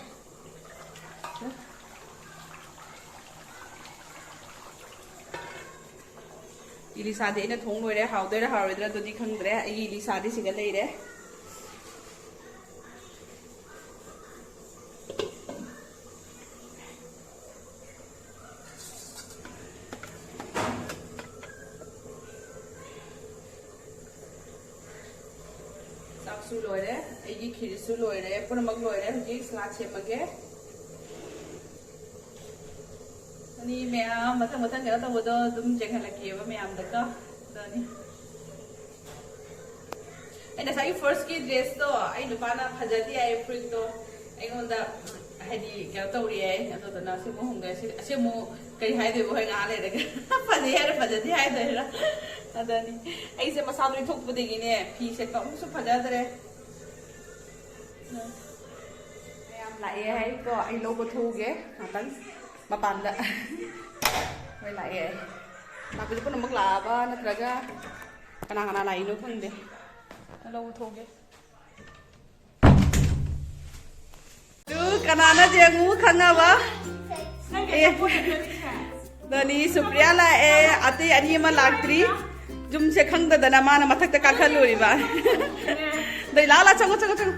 ꯏꯂꯤꯁꯥꯗꯤ ꯑꯩꯅ ꯊꯣꯡ ꯂꯣꯏꯔꯦ꯫ ꯍꯥꯎꯗꯣꯏꯔꯥ ꯍꯥꯎꯔꯣꯏꯗ꯭ꯔꯥ ꯑꯗꯨꯗꯤ ꯈꯪꯗ꯭ꯔꯦ꯫ ꯑꯩꯒꯤ ꯏꯂꯤꯁꯥꯗꯤ ꯁꯤꯗ ꯂꯩꯔꯦ꯫ ꯆꯥꯛꯁꯨ ꯂꯣꯏꯔꯦ, ꯑꯩꯒꯤ ꯈꯤꯔꯁꯨ ꯂꯣꯏꯔꯦ, ꯄꯨꯝꯅꯃꯛ ꯂꯣꯏꯔꯦ꯫ ꯍꯧꯖꯤꯛ ꯁꯂꯥꯗ ꯁꯦꯝꯃꯒꯦ꯫ ꯑꯅꯤ ꯃꯌꯥꯝ ꯃꯊꯪ ꯃꯊꯪ ꯀꯩꯅꯣ ꯇꯧꯕꯗꯣ ꯑꯗꯨꯝ ꯌꯦꯡꯍꯜꯂꯛꯀꯦꯕ ꯃꯌꯥꯝꯗꯀꯣ꯫ ꯑꯗꯨꯅꯤ꯫ ꯑꯩ ꯉꯁꯥꯏꯒꯤ ꯐꯥꯔꯁꯀꯤ ꯗ꯭ꯔꯦꯁꯇꯣ ꯑꯩ ꯅꯨꯄꯥꯅ ꯐꯖꯗꯦ ꯍꯥꯏꯌꯦ, ꯐꯨꯔꯤꯠꯇꯣ ꯑꯩꯉꯣꯟꯗ ꯍꯥꯏꯗꯤ ꯀꯩꯅꯣ ꯇꯧꯔꯤ ꯍꯥꯏ꯫ ꯑꯗꯨꯗꯨꯅ ꯑꯁꯤ ꯑꯃꯨꯛ ꯍꯣꯡꯗꯣꯛꯑꯦ꯫ ꯑꯁꯤ, ꯑꯁꯤ ꯑꯃꯨꯛ ꯀꯩ ꯍꯥꯏꯗꯣꯏꯕ ꯍꯣꯏ ꯉꯥꯏꯍꯥꯛ ꯂꯩꯔꯒ꯫ ꯐꯖꯩ ꯍꯥꯏꯔ ꯐꯖꯗꯦ ꯍꯥꯏꯗꯣꯏꯔꯥ? ꯑꯗꯨꯅꯤ꯫ ꯑꯩꯁꯦ ꯃꯁꯥ ꯅꯣꯏꯊꯣꯛꯄꯗꯒꯤꯅꯦ ꯐꯤ ꯁꯦꯠꯄ ꯑꯃꯨꯛꯁꯨ ꯐꯖꯗ꯭ꯔꯦ꯫ ꯃꯌꯥꯝ ꯂꯥꯛꯑꯦ ꯍꯥꯏꯀꯣ, ꯑꯩ ꯂꯧꯕ ꯊꯣꯛꯎꯒꯦ ꯉꯥꯛꯇꯪ ꯃꯄꯥꯟꯗ꯫ ꯃꯣꯏ ꯂꯥꯛꯑꯦ ꯍꯥꯏ꯫ ꯂꯥꯛꯄꯁꯦ ꯄꯨꯝꯅꯃꯛ ꯂꯥꯛꯑꯕ ꯅꯠꯇ꯭ꯔꯒ ꯀꯅꯥ ꯀꯅꯥ ꯂꯥꯛꯏꯅꯣ ꯈꯪꯗꯦ꯫ ꯂꯧꯕ ꯊꯣꯛꯎꯒꯦ꯫ ꯑꯗꯨ ꯀꯅꯥꯅ ꯌꯦꯡꯉꯨ ꯈꯪꯉꯕ? ꯑꯦ꯫ ꯗꯣꯅꯤ, ꯁꯨꯄ꯭ꯔꯤꯌꯥ ꯂꯥꯛꯑꯦ, ꯑꯇꯩ ꯑꯅꯤ ꯑꯃ ꯂꯥꯛꯇ꯭ꯔꯤ꯫ ꯌꯨꯝꯁꯦ ꯈꯪꯗꯗꯅ ꯃꯥꯅ ꯃꯊꯛꯇ ꯀꯥꯈꯠꯂꯨꯔꯤꯕ꯫ ꯗꯣꯏ, ꯂꯥꯛꯑꯣ, ꯂꯥꯛꯑꯣ, ꯆꯪꯉꯣ, ꯆꯪꯉꯣ, ꯆꯪꯉꯣ꯫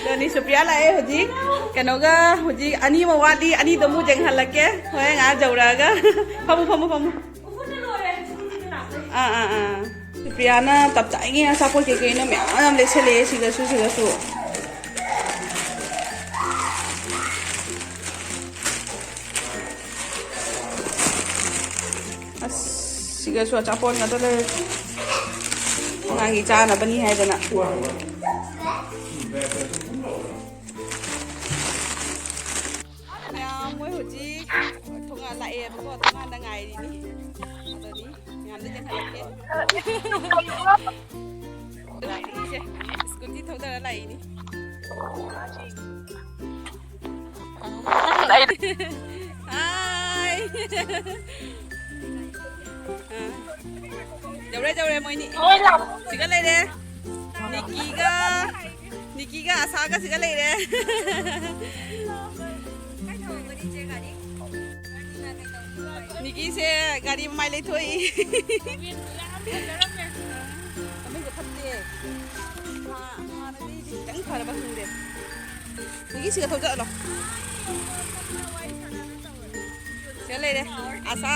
ꯗꯣꯅꯤ, ꯁꯨꯄ꯭ꯔꯤꯌꯥ ꯂꯥꯛꯑꯦ ꯍꯧꯖꯤꯛ꯫ ꯀꯩꯅꯣꯒ ꯍꯧꯖꯤꯛ ꯑꯅꯤ ꯑꯃ ꯋꯥꯠꯂꯤ, ꯑꯅꯤꯗꯣ ꯑꯃꯨꯛ ꯌꯦꯡꯍꯜꯂꯛꯀꯦ ꯍꯣꯔꯦꯟ ꯉꯥꯏꯍꯥꯛ ꯌꯧꯔꯛꯑꯒ꯫ ꯐꯝꯃꯨ, ꯐꯝꯃꯨ, ꯐꯝꯃꯨ꯫ ꯑꯥ, ꯑꯥ, ꯑꯥ꯫ ꯁꯨꯄ꯭ꯔꯤꯌꯥꯅ ꯇꯞ ꯇꯥꯏꯉꯩ ꯑꯆꯥꯄꯣꯠ ꯀꯩꯀꯩꯅꯣ ꯃꯌꯥꯝ ꯑꯃ ꯂꯩꯁꯜꯂꯛꯑꯦ ꯁꯤꯗꯁꯨ, ꯁꯤꯗꯁꯨ꯫ ꯁꯤꯒꯁꯨ ꯑꯆꯥꯄꯣꯠ ꯉꯥꯛꯇ ꯂꯩꯔꯦ꯫ ꯑꯉꯥꯡꯒꯤ ꯆꯥꯅꯕꯅꯤ ꯍꯥꯏꯗꯅ꯫ ꯃꯌꯥꯝ ꯃꯣꯏ ꯍꯧꯖꯤꯛ ꯊꯣꯡꯒꯥꯟ ꯂꯥꯛꯑꯦꯕꯀꯣ, ꯊꯣꯡꯒꯥꯟꯗ ꯉꯥꯏꯔꯤꯅꯤ꯫ ꯑꯗꯨꯅꯤ ꯃꯌꯥꯝꯗ ꯆꯦꯟꯍꯜꯂꯛꯀꯦ꯫ ꯏꯁꯦ ꯁ꯭ꯀꯨꯇꯤ ꯊꯧꯗꯔ ꯂꯥꯛꯏꯅꯤ꯫ ꯍꯥꯏ꯫ ꯑꯥ꯫ ꯌꯧꯔꯦ, ꯌꯧꯔꯦ, ꯃꯣꯏꯅꯤ꯫ ꯁꯤꯒ ꯂꯩꯔꯦ꯫ ꯅꯤꯀꯤꯒ, ꯅꯤꯀꯤꯒ ꯑꯁꯥꯒ ꯁꯤꯒ ꯂꯩꯔꯦ꯫ ꯅꯤꯀꯤꯁꯦ ꯒꯥꯔꯤ ꯃꯃꯥꯏ ꯂꯩꯊꯣꯛꯏ꯫ ꯃꯃꯤꯡꯁꯦ ꯐꯠꯇꯦ꯫ ꯍꯥ-, ꯍꯥꯟꯅꯗꯤ ꯈꯤꯇꯪ ꯐꯔꯕ ꯈꯪꯗꯦ꯫ ꯅꯤꯀꯤ ꯁꯤꯒ ꯊꯧꯖꯜꯂꯣ꯫ ꯁꯤꯗ ꯂꯩꯔꯦ꯫ ꯑꯁꯥ,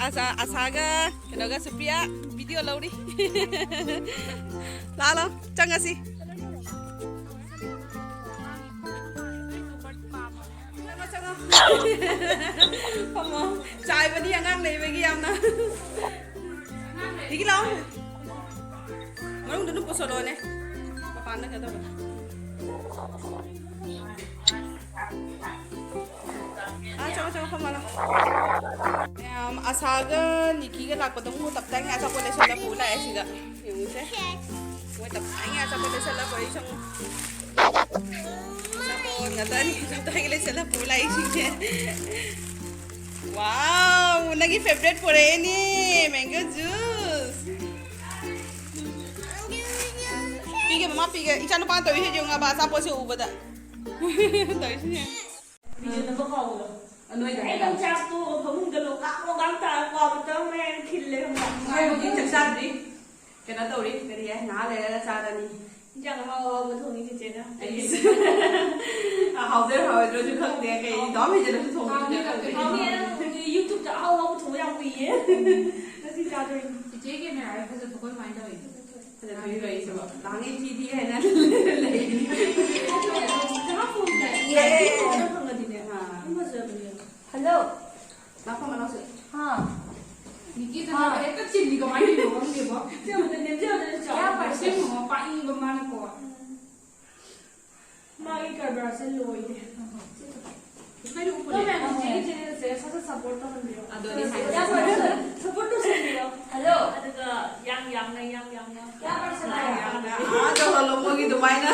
ꯑꯁꯥ, ꯑꯁꯥꯒ ꯀꯩꯅꯣꯒ ꯁꯨꯄ꯭ꯔꯤꯌꯥ video ꯂꯧꯔꯤ꯫ ꯂꯥꯛꯂꯣ, ꯆꯪꯉꯁꯤ꯫ ꯆꯪꯉꯣ, ꯆꯪꯉꯣ꯫ ꯐꯝꯃꯣ꯫ ꯆꯥꯏꯕꯅꯤ ꯑꯉꯥꯡ ꯂꯩꯕꯒꯤ ꯌꯥꯝꯅ꯫ ꯅꯤꯀꯤ ꯂꯥꯛꯑꯣ꯫ ꯃꯅꯨꯡꯗ ꯑꯗꯨꯝ ꯄꯨꯁꯜꯂꯣꯅꯦ꯫ ꯃꯄꯥꯟꯗ ꯀꯩꯅꯣ ꯇꯧꯕꯅꯦ꯫ ꯑꯥ, ꯆꯪꯉꯣ, ꯆꯪꯉꯣ, ꯐꯝꯃꯣ, ꯂꯥꯎ꯫ ꯃꯌꯥꯝ, ꯑꯁꯥꯒ ꯅꯤꯀꯤꯒ ꯂꯥꯛꯄꯗ ꯑꯃꯨꯛ ꯇꯞ ꯇꯥꯏꯉꯩ ꯑꯆꯥꯄꯣꯠ ꯂꯩꯁꯜꯂ ꯄꯨ ꯂꯥꯛꯑꯦ ꯁꯤꯗ꯫ ꯌꯦꯡꯉꯨꯁꯦ꯫ ꯃꯣꯏ ꯇꯞ ꯇꯥꯏꯉꯩ ꯑꯆꯥꯄꯣꯠ ꯂꯩꯁꯜꯂ ꯄꯨꯔꯛꯏ ꯆꯪꯉꯣ꯫ ꯑꯆꯥꯄꯣꯠ ꯉꯥꯛꯇꯅꯤ, ꯇꯞ ꯇꯥꯏꯉꯩ ꯂꯩꯁꯜꯂ ꯄꯨ ꯂꯥꯛꯏꯁꯤꯡꯁꯦ꯫ Wow, ꯅꯪꯒꯤ favourite ꯄꯨꯔꯛꯑꯦꯅꯦ, mango juice꯫ ꯄꯤꯒꯦ, ꯃꯃꯥ ꯄꯤꯒꯦ꯫ ꯏꯆꯥꯅꯨꯄꯥꯅ ꯇꯧꯔꯤꯁꯦ ꯌꯦꯡꯉꯕ, ꯑꯆꯥꯄꯣꯠꯁꯦ ꯎꯕꯗ꯫ ꯇꯧꯔꯤꯁꯤꯅꯦ꯫ ꯅꯣꯏꯗ ꯑꯩ ꯍꯥꯏꯔꯣ꯫ ꯂꯪꯆꯥꯛꯇꯣ ꯐꯃꯨꯡꯗ ꯂꯣꯡꯒꯥꯡ ꯂꯣꯡꯒꯥꯡ ꯇꯥꯔ ꯀ꯭ꯋꯥ ꯃꯇꯝ ꯃꯌꯥꯝ ꯈꯤꯜꯂꯦ ꯈꯪꯕ꯭ꯔꯥ? ꯃꯥꯏꯕꯨꯗꯤ ꯆꯥꯛ ꯆꯥꯗ꯭ꯔꯤ꯫ ꯀꯩꯅꯣ ꯇꯧꯔꯤ, ꯀꯔꯤ ꯍꯥꯏ, ꯉꯥꯏꯍꯥꯛ ꯂꯩꯔꯒ ꯆꯥꯔꯅꯤ꯫ ꯏꯟꯖꯥꯡ ꯑꯍꯥꯎ ꯑꯍꯥꯎꯕ ꯊꯣꯡꯉꯤ ꯆꯦꯆꯦꯅ꯫ ꯑꯩꯁ꯫ ꯍꯥꯎꯗꯣꯏꯔ ꯍꯥꯎꯔꯣꯏꯗ꯭ꯔꯁꯨ ꯈꯪꯗꯦ, ꯀꯩ ꯏꯗꯥꯎ ꯍꯩꯖꯤꯜꯂꯁꯨ ꯊꯣꯡꯕꯁꯨ ꯍꯥꯎꯅꯤ, ꯅꯠꯇꯦ꯫ ꯍꯥꯎꯅꯤ, ꯅꯪ YouTubeꯇ ꯑꯍꯥꯎ ꯑꯍꯥꯎꯕ ꯊꯣꯡꯕ ꯌꯥꯝ ꯎꯏꯌꯦ꯫ ꯉꯁꯤ ꯆꯥꯗꯣꯏꯅꯤ꯫ ꯆꯦꯆꯦꯒꯤ cameraꯗꯤ ꯐꯖꯕꯀꯣ, ꯀꯃꯥꯏꯅ ꯇꯧꯋꯤ? ꯐꯖꯅ ꯊꯣꯛꯏꯕ ꯑꯩꯁꯤꯕꯣ꯫ ꯂꯥꯡꯉꯦ ꯊꯤꯗꯤ ꯍꯥꯏꯅ ꯂꯩꯔꯤ꯫ ꯉꯥꯏꯍꯥꯛ ꯐꯣꯟꯗ ꯌꯦꯡꯉꯦ꯫ ꯐꯪꯉꯗꯤꯅꯦ꯫ ꯑꯥ꯫ ꯑꯗꯨꯝ ꯐꯖꯕꯅꯦ꯫ Hello꯫ ꯂꯥꯛꯄ ꯃꯅꯥꯎꯁꯦ꯫ ꯍꯥ꯫ ꯅꯤꯀꯤ ꯊꯥꯅꯕ ꯍꯦꯛꯇ ꯆꯤꯜꯂꯤ, ꯀꯃꯥꯏꯅ ꯇꯧꯔꯤꯅꯣ ꯈꯪꯗꯦꯕꯣ꯫ ꯁꯦꯝꯕꯗ ꯅꯦꯝꯖꯕꯗꯅ ꯆꯥꯎꯕ꯫ ꯀꯌꯥ percent? ꯑꯁꯦꯡꯕ ꯃꯄꯥ ꯏꯪꯕ ꯃꯥꯅꯀꯣ꯫ ꯃꯥꯒꯤ ꯀꯔꯕꯥꯔꯁꯦ ꯂꯣꯏꯔꯦ꯫ ꯀꯩꯅꯣ ꯎꯄꯨ ꯅꯪ ꯂꯩ꯫ ꯃꯌꯥꯝ ꯆꯤꯆꯦꯒꯤ channelꯁꯦ ꯁꯠ ꯁꯠ support ꯇꯧꯍꯟꯕꯤꯔꯣ꯫ ꯑꯗꯨꯅꯤ ꯍꯥꯏꯁꯦ꯫ Support ꯇꯧꯁꯟꯕꯤꯔꯣ꯫ Hello꯫ ꯑꯗꯨꯒ ꯌꯥꯝ ꯌꯥꯝꯅ, ꯌꯥꯝ ꯌꯥꯝꯅ꯫ ꯀꯌꯥ percent ꯌꯥꯝ ꯍꯥꯏꯕ? ꯌꯥꯝꯅ꯫ ꯑꯥ, ꯇꯧꯍꯜꯂꯣ ꯃꯣꯏꯒꯤ ꯑꯗꯨꯃꯥꯏꯅ꯫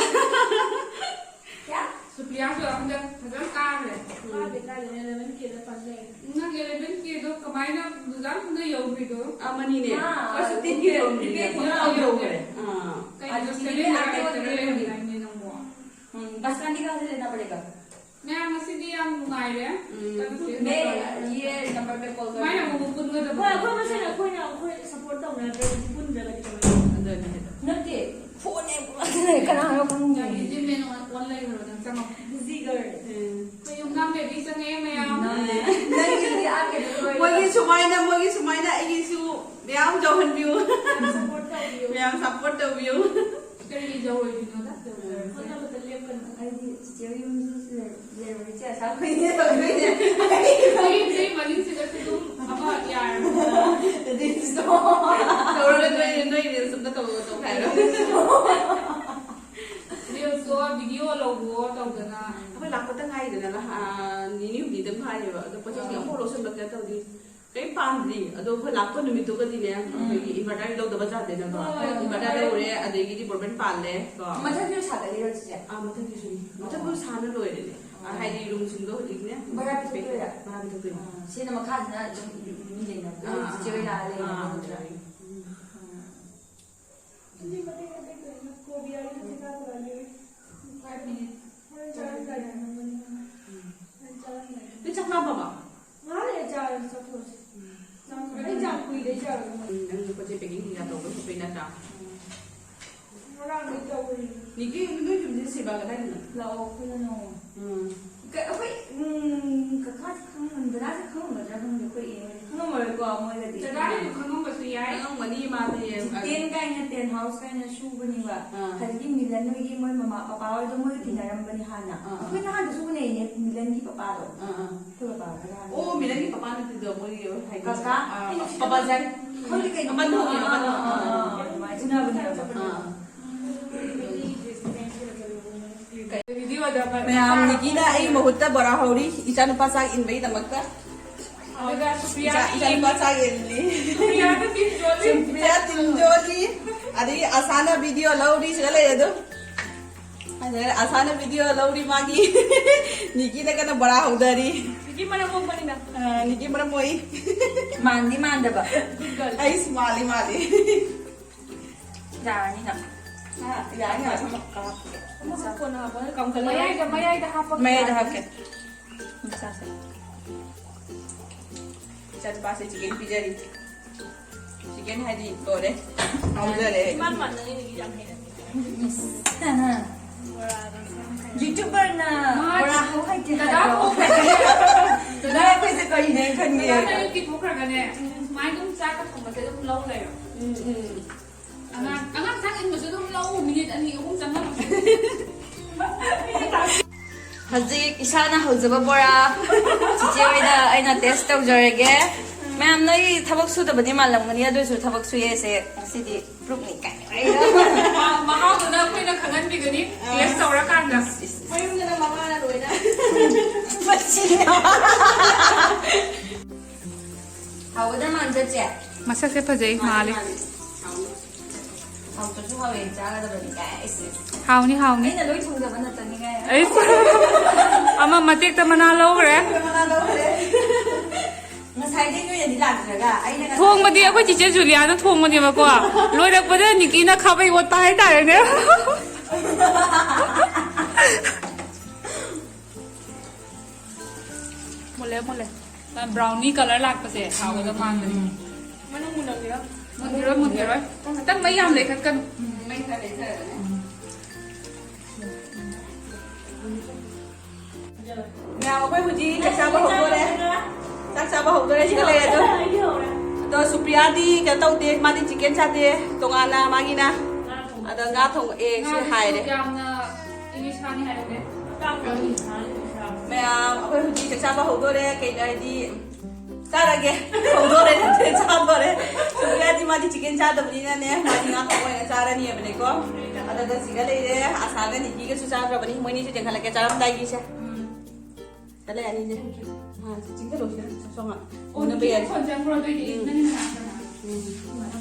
ꯀꯌꯥ? ꯁꯨꯄ꯭ꯔꯤꯌꯥꯁꯨ ꯍꯟꯗꯛ ꯐꯖꯅ ꯀꯥꯈ꯭ꯔꯦ꯫ ꯀꯥꯗꯦ, ꯀꯥꯗꯦ, eleven Kꯗ ꯐꯪꯉꯦ꯫ ꯅꯪ eleven Kꯗꯣ ꯀꯃꯥꯏꯅ ꯑꯗꯨꯗ ꯌꯧꯈ꯭ꯔꯤꯗꯣ? ꯑꯃꯅꯤꯅꯦ꯫ ꯑꯥ, first ten K ꯌꯧꯔꯝꯗꯦ꯫ Ten K ꯌꯧꯈ꯭ꯔꯦ꯫ ꯑꯥ꯫ ꯀꯩꯅꯣ, ꯑꯗꯨ seven ꯂꯩꯔꯝꯗꯥꯏꯅꯦ ꯅꯪꯕꯣ? ꯎꯝ, ꯕꯁꯀꯥꯟꯗꯤ ꯀꯥꯁꯦ ꯂꯩꯅ ꯄꯔꯦꯒ꯫ ꯃꯌꯥꯝ ꯉꯁꯤꯗꯤ ꯌꯥꯝ ꯅꯨꯡꯉꯥꯏꯔꯦ꯫ ꯎꯝ꯫ ꯆꯠꯂꯨꯁꯦ꯫ ꯃꯦ, ꯌꯦ, number plate call ꯁꯨꯃꯥꯏꯅ ꯑꯃꯨꯛ ꯄꯨꯟꯒꯗꯕ꯫ ꯍꯣꯏ, ꯑꯩꯈꯣꯏ ꯃꯁꯦꯟ ꯑꯩꯈꯣꯏꯅ ꯑꯩꯈꯣꯏ support ꯇꯧꯅꯗ꯭ꯔꯗꯤ ꯄꯨꯟꯗ꯭ꯔꯒꯗꯤ ꯀꯃꯥꯏꯅ? ꯑꯗꯨꯅꯦ ꯍꯥꯏꯗꯣ꯫ ꯅꯠꯇꯦ, phoneꯅꯦ ꯄꯨꯔꯛꯇꯅ ꯀꯅꯥꯅꯣ ꯈꯪꯗꯦ꯫ ꯌꯥꯝ busy man ꯑꯣꯟ, ꯑꯣꯟ ꯂꯩꯈ꯭ꯔꯕ ꯅꯪ ꯆꯪꯉꯣ꯫ Busy girl꯫ ꯎꯝ꯫ ꯑꯩꯈꯣꯏ ꯌꯨꯝꯅꯥꯝ baby ꯆꯪꯉꯛꯑꯦ ꯃꯌꯥꯝ꯫ ꯅꯪꯒꯤꯗꯤ ꯑꯥ ꯀꯩꯅꯣ ꯂꯣꯏꯔꯦ꯫ ꯃꯣꯏꯒꯤ ꯁꯨꯃꯥꯏꯅ, ꯃꯣꯏꯒꯤ ꯁꯨꯃꯥꯏꯅ ꯑꯩꯒꯤꯁꯨ ꯃꯌꯥꯝ ꯌꯧꯍꯟꯕꯤꯌꯨ꯫ ꯃꯌꯥꯝ support ꯇꯧꯕꯤꯌꯨ꯫ ꯃꯌꯥꯝ support ꯇꯧꯕꯤꯌꯨ꯫ ꯀꯔꯤ ꯌꯧꯔꯣꯏꯗꯣꯏꯅꯣꯗ? ꯍꯣꯠꯅꯕꯗ ꯂꯦꯞꯀꯅꯨ꯫ ꯑꯩꯗꯤ ꯆꯤꯆꯦ ꯍꯣꯏ ꯌꯨꯝꯁꯨ ꯂꯩ-, ꯂꯩꯔꯣꯏ, ꯏꯆꯦ ꯑꯁꯥ ꯈꯣꯏꯅꯦ ꯇꯧꯗꯣꯏꯅꯦ꯫ ꯑꯩ ꯏꯆꯦ ꯃꯅꯤꯡꯁꯤꯗꯁꯨ ꯑꯗꯨꯝ ꯑꯃ ꯌꯥꯔꯕꯅꯤꯅ꯫ ꯑꯗꯨꯏꯁꯨ ꯇꯧꯔꯒ ꯅꯣꯏ, ꯅꯣꯏ reels ꯑꯝꯇ ꯇꯧ, ꯇꯧꯈꯥꯏꯔꯣ꯫ Reelsꯇꯣ video ꯂꯧꯕꯑꯣ ꯇꯧꯗꯅ꯫ ꯑꯩꯈꯣꯏ ꯂꯥꯛꯄꯇ ꯉꯥꯏꯗꯅ, ꯅꯍꯥꯟ ꯅꯤꯅꯤ ꯍꯨꯝꯅꯤꯗ ꯉꯥꯏꯔꯦꯕ꯫ ꯑꯗꯣ ꯄꯣꯠ ꯆꯩꯁꯤꯡ ꯑꯥ꯫ ꯑꯃꯐꯥꯎ ꯂꯧꯁꯤꯟꯕ ꯀꯩꯅꯣ ꯇꯧꯗꯦ꯫ ꯀꯩꯝ ꯄꯥꯟꯗ꯭ꯔꯤ꯫ ꯑꯗꯣ ꯑꯩꯈꯣꯏ ꯂꯥꯛꯄ ꯅꯨꯃꯤꯠꯇꯨꯒꯗꯤꯅꯦ, ꯎꯝ꯫ ꯑꯩꯈꯣꯏꯒꯤ inverter ꯂꯧꯗꯕ ꯌꯥꯗꯦꯅꯀꯣ꯫ ꯍꯣꯏ, inverter ꯍꯣꯏ꯫ ꯂꯧꯔꯦ, ꯑꯗꯒꯤꯗꯤ ꯕꯣꯔꯃꯦꯟ ꯄꯥꯜꯂꯦ ꯀꯣ꯫ ꯃꯊꯛꯀꯤꯁꯨ ꯁꯥꯒꯠꯂꯤꯔꯣ, ꯆꯤꯆꯦ? ꯑꯥ, ꯃꯊꯛꯀꯤꯁꯨꯅꯤ꯫ ꯃꯊꯛꯇꯨ ꯁꯥꯅ ꯂꯣꯏꯔꯦꯅꯦ꯫ ꯑꯥ, ꯑꯣ꯫ ꯍꯥꯏꯗꯤ roomꯁꯤꯡꯗꯣ ꯍꯧꯖꯤꯛꯅꯦ꯫ ꯚꯔꯥ ꯄꯤꯊꯣꯛꯇꯣꯏꯔꯥ? ꯚꯔꯥ ꯄꯤꯊꯣꯛꯇꯣꯏꯅꯦ꯫ ꯑꯥ, ꯁꯤꯅ ꯃꯈꯥꯗꯅ ꯑꯗꯨꯝ ꯃꯤ ꯂꯩꯅꯕ꯫ ꯑꯥ, ꯆꯤꯆꯦ ꯍꯣꯏ ꯂꯥꯛꯑ ꯂꯩꯅꯕ ꯑꯥ, ꯅꯠꯇ꯭ꯔꯥ? ꯂꯩ꯫ ꯎꯝ꯫ ꯑꯥ꯫ ꯑꯗꯨꯗꯤ ꯃꯇꯦꯛ ꯃꯇꯦꯛ ꯇꯧꯔꯤꯅ ꯀꯣꯕꯤ ꯑꯩ ꯍꯧꯖꯤꯛ ꯀꯥꯞꯄꯒ ꯂꯩꯔꯦ꯫ Five minutes꯫ ꯍꯣꯔꯦꯟ ꯆꯥꯔꯝꯗꯥꯏꯗ ꯅꯪꯉꯣꯟꯗ ꯎꯝ꯫ ꯍꯣꯔꯦꯟ ꯆꯥꯔꯝꯗꯥꯏꯗ꯫ ꯅꯣꯏ ꯆꯥꯛ ꯂꯥꯝꯃꯕꯣ? ꯉꯥꯏꯍꯥꯛ ꯂꯩꯔ ꯆꯥꯔꯁꯤ, ꯆꯥꯊꯣꯛꯑꯁꯤ꯫ ꯎꯝ꯫ ꯆꯥꯛ ꯑꯩ ꯆꯥꯛ ꯀꯨꯏꯔꯦ ꯆꯥꯔꯨꯗꯕ꯫ ꯎꯝ, ꯅꯪ ꯄꯣꯠ ꯆꯩ packing ꯀꯩꯀꯥ ꯇꯧꯕ ꯈꯣꯠꯄꯩ ꯅꯠꯇ꯭ꯔꯥ? ꯎꯝ꯫ ꯉꯔꯥꯡꯗꯩ ꯇꯧꯔꯤꯅꯤ꯫ ꯅꯤꯀꯤ, ꯅꯣꯏ ꯌꯨꯝꯁꯦ ꯁꯤꯕꯥꯒ ꯂꯩꯔꯤꯅꯣ? ꯂꯥꯛꯑꯣ, ꯑꯩꯈꯣꯏꯅ ꯅꯣꯡꯃ꯫ ꯎꯝ꯫ ꯀ-, ꯑꯩꯈꯣꯏ, ꯎꯝ, ꯀꯀꯥꯁꯦ ꯈꯪꯉꯝ-, ꯗꯗꯥꯁꯦ ꯈꯪꯉꯝꯒꯗ꯭ꯔꯥ ꯈꯪꯗꯦ, ꯑꯩꯈꯣꯏ ꯏꯅꯦ ꯍꯣꯏꯗꯤ ꯈꯪꯉꯝꯃꯔꯣꯏꯀꯣ, ꯃꯣꯏꯒꯗꯤ꯫ ꯗꯗꯥꯅꯁꯨ ꯈꯪꯉꯝꯕꯁꯨ ꯌꯥꯏ꯫ ꯈꯪꯉꯝꯒꯅꯤ, ꯃꯥꯗꯤ ꯖꯤꯇꯦꯟ ꯑꯩꯅ ꯇꯦꯟ ꯍꯥꯎꯁ ꯀꯥꯏꯅ ꯁꯨꯕꯅꯦꯕ꯫ ꯑꯥ꯫ ꯍꯧꯖꯤꯛꯀꯤ ꯃꯤꯂꯟ ꯍꯣꯏꯒꯤ ꯃꯣꯏ ꯃꯃꯥ ꯄꯄꯥ ꯍꯣꯏꯗꯣ ꯃꯣꯏꯒ ꯇꯤꯟꯅꯔꯝꯕꯅꯤ ꯍꯥꯟꯅ꯫ ꯑꯥ, ꯑꯥ꯫ ꯑꯩꯈꯣꯏ ꯅꯍꯥꯟꯗꯁꯨ ꯎꯅꯩꯅꯦ, ꯃꯤꯂꯟꯒꯤ ꯄꯄꯥꯗꯣ꯫ ꯑꯥ, ꯑꯥ꯫ ꯑꯩꯈꯣꯏ ꯄꯄꯥꯒ ꯅꯍꯥꯟ꯫ ꯑꯣ, ꯃꯤꯂꯟꯒꯤ ꯄꯄꯥ ꯅꯠꯇꯦꯗꯣ, ꯃꯣꯏꯒꯤ ꯍꯥꯏꯗꯤ, ꯀꯀꯥ? ꯑꯥ, ꯑꯩꯅ ꯄꯄꯥ ꯖꯥꯏ꯫ ꯈꯪꯗꯦ ꯀꯩꯅꯣ꯫ ꯑꯃꯟ ꯊꯣꯡꯉꯦ, ꯑꯃꯟ ꯊꯣꯡꯉꯦ꯫ ꯑꯥ, ꯑꯥ, ꯑꯥ, ꯑꯗꯨꯃꯥꯏꯅ ꯎꯅꯕꯅꯦꯕ꯫ ꯑꯥ꯫ ꯚꯤꯗꯤꯑꯣꯗ ꯃꯌꯥꯝ ꯅꯤꯀꯤꯅ ꯑꯩ ꯃꯍꯨꯠꯇ ꯕꯣꯔꯥ ꯍꯧꯔꯤ, ꯏꯆꯥꯅꯨꯄꯥ ꯆꯥꯛ ꯏꯟꯕꯒꯤꯗꯃꯛꯇ꯫ ꯑꯗꯨꯒ ꯁꯨꯄ꯭ꯔꯤꯌꯥ ꯏꯆꯥ-, ꯏꯆꯥꯅꯨꯄꯥ ꯆꯥꯛ ꯏꯜꯂꯤ꯫ ꯁꯨꯄ꯭ꯔꯤꯌꯥꯗ ꯇꯤꯟ ꯌꯣꯜꯂꯤ꯫ ꯁꯨꯄ꯭ꯔꯤꯌꯥ ꯇꯤꯟ ꯌꯣꯜꯂꯤ꯫ ꯑꯗꯒꯤ ꯑꯁꯥꯅ ꯚꯤꯗꯤꯑꯣ ꯂꯧꯔꯤ, ꯁꯤꯗ ꯂꯩ ꯑꯗꯨꯝ꯫ ꯑꯗꯩ ꯑꯁꯥꯅ ꯚꯤꯗꯤꯑꯣ ꯂꯧꯔꯤ ꯃꯥꯒꯤ꯫ ꯅꯤꯀꯤꯅ ꯀꯟꯅ ꯕꯣꯔꯥ ꯍꯧꯗꯔꯤ꯫ ꯅꯤꯀꯤ ꯃꯔꯝ ꯃꯣꯛꯄꯅꯤꯅ꯫ ꯑ, ꯅꯤꯀꯤ ꯃꯔꯝ ꯃꯣꯛꯏ꯫ ꯃꯥꯟꯗꯤ ꯃꯥꯟꯗꯕ꯫ Good girl꯫ ꯑꯩꯁ, ꯃꯥꯜꯂꯤ, ꯃꯥꯜꯂꯤ꯫ ꯌꯥꯔꯅꯤ ꯅꯪ꯫ ꯍꯥ, ꯌꯥꯔꯅꯤ, ꯌꯥꯔꯅꯤ꯫ ꯑꯃ ꯍꯥꯞꯄꯣ, ꯅꯪ ꯍꯥꯞꯄꯣ, ꯅꯪ ꯀꯥꯝꯈꯠꯂꯣ꯫ ꯃꯌꯥꯏꯗ, ꯃꯌꯥꯏꯗ ꯍꯥꯞꯄꯣ꯫ ꯃꯌꯥꯏꯗ ꯍꯥꯞꯀꯦ꯫ ꯃꯆꯥꯁꯦ꯫ ꯏꯆꯥꯅꯨꯄꯥꯁꯦ ꯆꯤꯀꯦꯟ ꯄꯤꯖꯔꯤ꯫ ꯆꯤꯀꯦꯟ ꯍꯥꯏꯗꯤ ꯂꯣꯏꯔꯦ꯫ ꯍꯥꯎꯖꯔꯦ꯫ ꯏꯃꯥꯟ ꯃꯥꯟꯅꯔꯤꯅꯦ, ꯌꯥꯝ ꯍꯩꯅꯗꯦ꯫ ꯌꯨꯇ꯭ꯌꯨꯕꯔꯅ ꯃꯥ ꯕꯣꯔꯥ ꯍꯧ ꯍꯩꯇꯦ ꯗꯗꯥ ꯍꯥꯏꯕ꯭ꯔꯣ? ꯀꯧ-, ꯗꯗꯥ ꯑꯩꯈꯣꯏꯁꯦ ꯀꯔꯤꯅꯦ ꯈꯟꯒꯦ? ꯗꯗꯥ ꯅꯪ ꯌꯨꯝꯒꯤ ꯊꯣꯛꯈ꯭ꯔꯒꯅꯦ, ꯁꯨꯃꯥꯏꯅ ꯑꯗꯨꯝ ꯆꯥꯛꯀ ꯊꯣꯡꯕꯁꯦ ꯑꯗꯨꯝ ꯂꯧ ꯂꯩꯔꯣ꯫ ꯎꯝ, ꯎꯝ꯫ ꯑꯉꯥꯡ, ꯑꯉꯥꯡ ꯆꯥꯛ ꯏꯟꯕꯁꯨ ꯑꯗꯨꯝ ꯂꯧ, ꯃꯤꯅꯤꯠ ꯑꯅꯤ ꯑꯍꯨꯝ ꯆꯪꯉꯝꯃꯣꯏ꯫ ꯍꯧꯖꯤꯛ ꯏꯁꯥꯅ ꯍꯧꯖꯕ ꯕꯣꯔꯥ ꯆꯤꯆꯦ ꯍꯣꯏꯗ ꯑꯩꯅ ꯇꯦꯁ ꯇꯧꯖꯔꯒꯦ꯫ ꯃꯌꯥꯝ ꯅꯣꯏ ꯊꯕꯛ ꯁꯨꯗꯕꯗꯤ ꯃꯥꯜꯂꯝꯒꯅꯤ, ꯑꯗꯨ ꯑꯣꯏꯔꯁꯨ ꯊꯕꯛ ꯁꯨꯌꯦꯁꯦ ꯉꯁꯤꯗꯤ ꯄ꯭ꯔꯨꯞꯅꯤ ꯀꯥꯏꯅ꯫ ꯃꯍꯥꯎꯗꯨꯅ ꯑꯩꯈꯣꯏꯅ ꯈꯪꯍꯟꯕꯤꯒꯅꯤ, ꯇꯦꯁ ꯇꯧꯔꯀꯥꯟꯗ꯫ ꯃꯌꯨꯝꯗꯅ ꯃꯃꯥꯅ ꯂꯣꯏꯅ꯫ ꯃꯁꯤꯅ꯫ ꯍꯥꯎꯒꯗ꯭ꯔꯥ ꯃꯥꯟꯗ꯭ꯔꯥ, ꯆꯦ? ꯃꯁꯛꯁꯦ ꯐꯖꯩ, ꯃꯥꯜꯂꯦ꯫ ꯃꯥꯜꯂꯦ꯫ ꯍꯥꯎꯅꯤ꯫ ꯍꯥꯎꯇ꯭ꯔꯁꯨ ꯍꯥꯎꯋꯦ, ꯆꯥꯒꯗꯕꯅꯤ ꯀꯥꯏ꯫ ꯍꯥꯎꯅꯤ, ꯍꯥꯎꯅꯤ꯫ ꯑꯩꯅ ꯂꯣꯏ ꯊꯣꯡꯖꯕ ꯅꯠꯇꯅꯤꯡꯉꯥꯏ꯫ ꯑꯩꯁ꯫ ꯑꯃ ꯃꯇꯦꯛꯇ ꯃꯅꯥ ꯂꯧꯈ꯭ꯔꯦ꯫ ꯃꯅꯥ ꯂꯧꯈ꯭ꯔꯦ꯫ ꯉꯁꯥꯏꯗꯩ ꯅꯣꯏꯅꯗꯤ ꯂꯥꯛꯇ꯭ꯔꯒ ꯑꯩꯅ ꯉꯁꯥꯏ ꯊꯣꯡꯕꯗꯤ ꯑꯩꯈꯣꯏ ꯆꯤꯆꯦ ꯖꯨꯂꯤꯌꯥꯅ ꯊꯣꯡꯕꯅꯦꯕꯀꯣ꯫ ꯂꯣꯏꯔꯛꯄꯗ ꯅꯤꯀꯤꯅ ꯈꯥꯕꯩ ꯑꯣꯠꯄ ꯍꯥꯏꯇꯥꯔꯦꯅꯦ꯫ ꯃꯨꯜꯂꯦ, ꯃꯨꯜꯂꯦ꯫ ꯕ꯭ꯔꯥꯎꯅꯤ ꯀꯂꯔ ꯂꯥꯛꯄꯁꯦ ꯍꯥꯎꯒꯗꯕ ꯃꯥꯟꯕꯅꯦ꯫ ꯃꯅꯨꯡ ꯃꯨꯜꯂꯝꯒꯤꯔꯣ? ꯃꯨꯟꯈꯤꯔꯣꯏ, ꯃꯨꯟꯈꯤꯔꯣꯏ꯫ ꯈꯤꯇꯪ ꯃꯩ ꯌꯥꯝ ꯂꯩꯈꯠꯀꯅꯨ꯫ ꯎꯝ, ꯃꯩ ꯈꯔ ꯂꯩꯊꯔꯒꯅꯦ꯫ ꯃꯌꯥꯝ, ꯑꯩꯈꯣꯏ ꯍꯧꯖꯤꯛ ꯆꯥꯛ ꯆꯥꯕ ꯍꯧꯗꯣꯔꯦ꯫ ꯆꯥꯛ ꯆꯥꯕ ꯍꯧꯗꯣꯔꯦ, ꯁꯤꯗ ꯂꯩꯔꯦ ꯑꯗꯣ꯫ ꯑꯗꯣ ꯁꯨꯄ꯭ꯔꯤꯌꯥꯗꯤ ꯀꯩꯅꯣ ꯇꯧꯗꯦ, ꯃꯥꯗꯤ ꯆꯤꯀꯦꯟ ꯆꯥꯗꯦ, ꯇꯣꯉꯥꯟꯅ ꯃꯥꯒꯤꯅ꯫ ꯑꯗ ꯉꯥ ꯊꯣꯡꯉꯛꯑꯦ ꯁꯤ ꯍꯥꯏꯔꯦ꯫ ꯌꯥꯝꯅ ꯏꯪꯂꯤꯁ ꯍꯥꯏꯔꯒꯦ꯫ ꯃꯌꯥꯝ ꯑꯩꯈꯣꯏ ꯍꯧꯖꯤꯛ ꯆꯥꯛ ꯆꯥꯕ ꯍꯧꯗꯣꯔꯦ꯫ ꯀꯩꯅꯣ ꯍꯥꯏꯗꯤ ꯆꯥꯔꯒꯦ꯫ ꯍꯧꯗꯣꯔꯦ ꯅꯠꯇꯦ, ꯆꯥꯗꯣꯔꯦ꯫ ꯁꯨꯄ꯭ꯔꯤꯌꯥꯗꯤ ꯃꯥꯗꯤ ꯆꯤꯀꯦꯟ ꯆꯥꯗꯕꯅꯤꯅꯅꯦ, ꯃꯥꯗꯤ ꯉꯥ ꯊꯣꯡꯕ ꯑꯣꯏꯅ ꯆꯥꯔꯅꯤꯕꯅꯦꯀꯣ꯫ ꯑꯗꯨꯗ ꯁꯤꯒ ꯂꯩꯔꯦ, ꯑꯁꯥꯒ ꯅꯤꯀꯤꯒꯁꯨ ꯆꯥꯈ꯭ꯔꯕꯅꯤ꯫ ꯃꯣꯏꯅꯤꯁꯨ ꯆꯦꯟꯈꯠꯂꯛꯀꯦ ꯆꯥꯔꯝꯗꯥꯏꯒꯤꯁꯦ꯫ ꯆꯠꯂꯦ ꯑꯅꯤꯁꯦ꯫ ꯆꯤꯡꯗ ꯂꯣꯏꯁꯤꯔ ꯁꯣꯉ꯫ ꯑꯣ, ꯎꯅꯕ ꯌꯥꯏ꯫ ꯐꯣꯟ ꯆꯪꯈ꯭ꯔꯣ, ꯑꯗꯨꯏꯗꯤ ꯎꯝ꯫ ꯅꯪꯒꯤ ꯅꯅꯥꯛꯇ ꯎꯝ꯫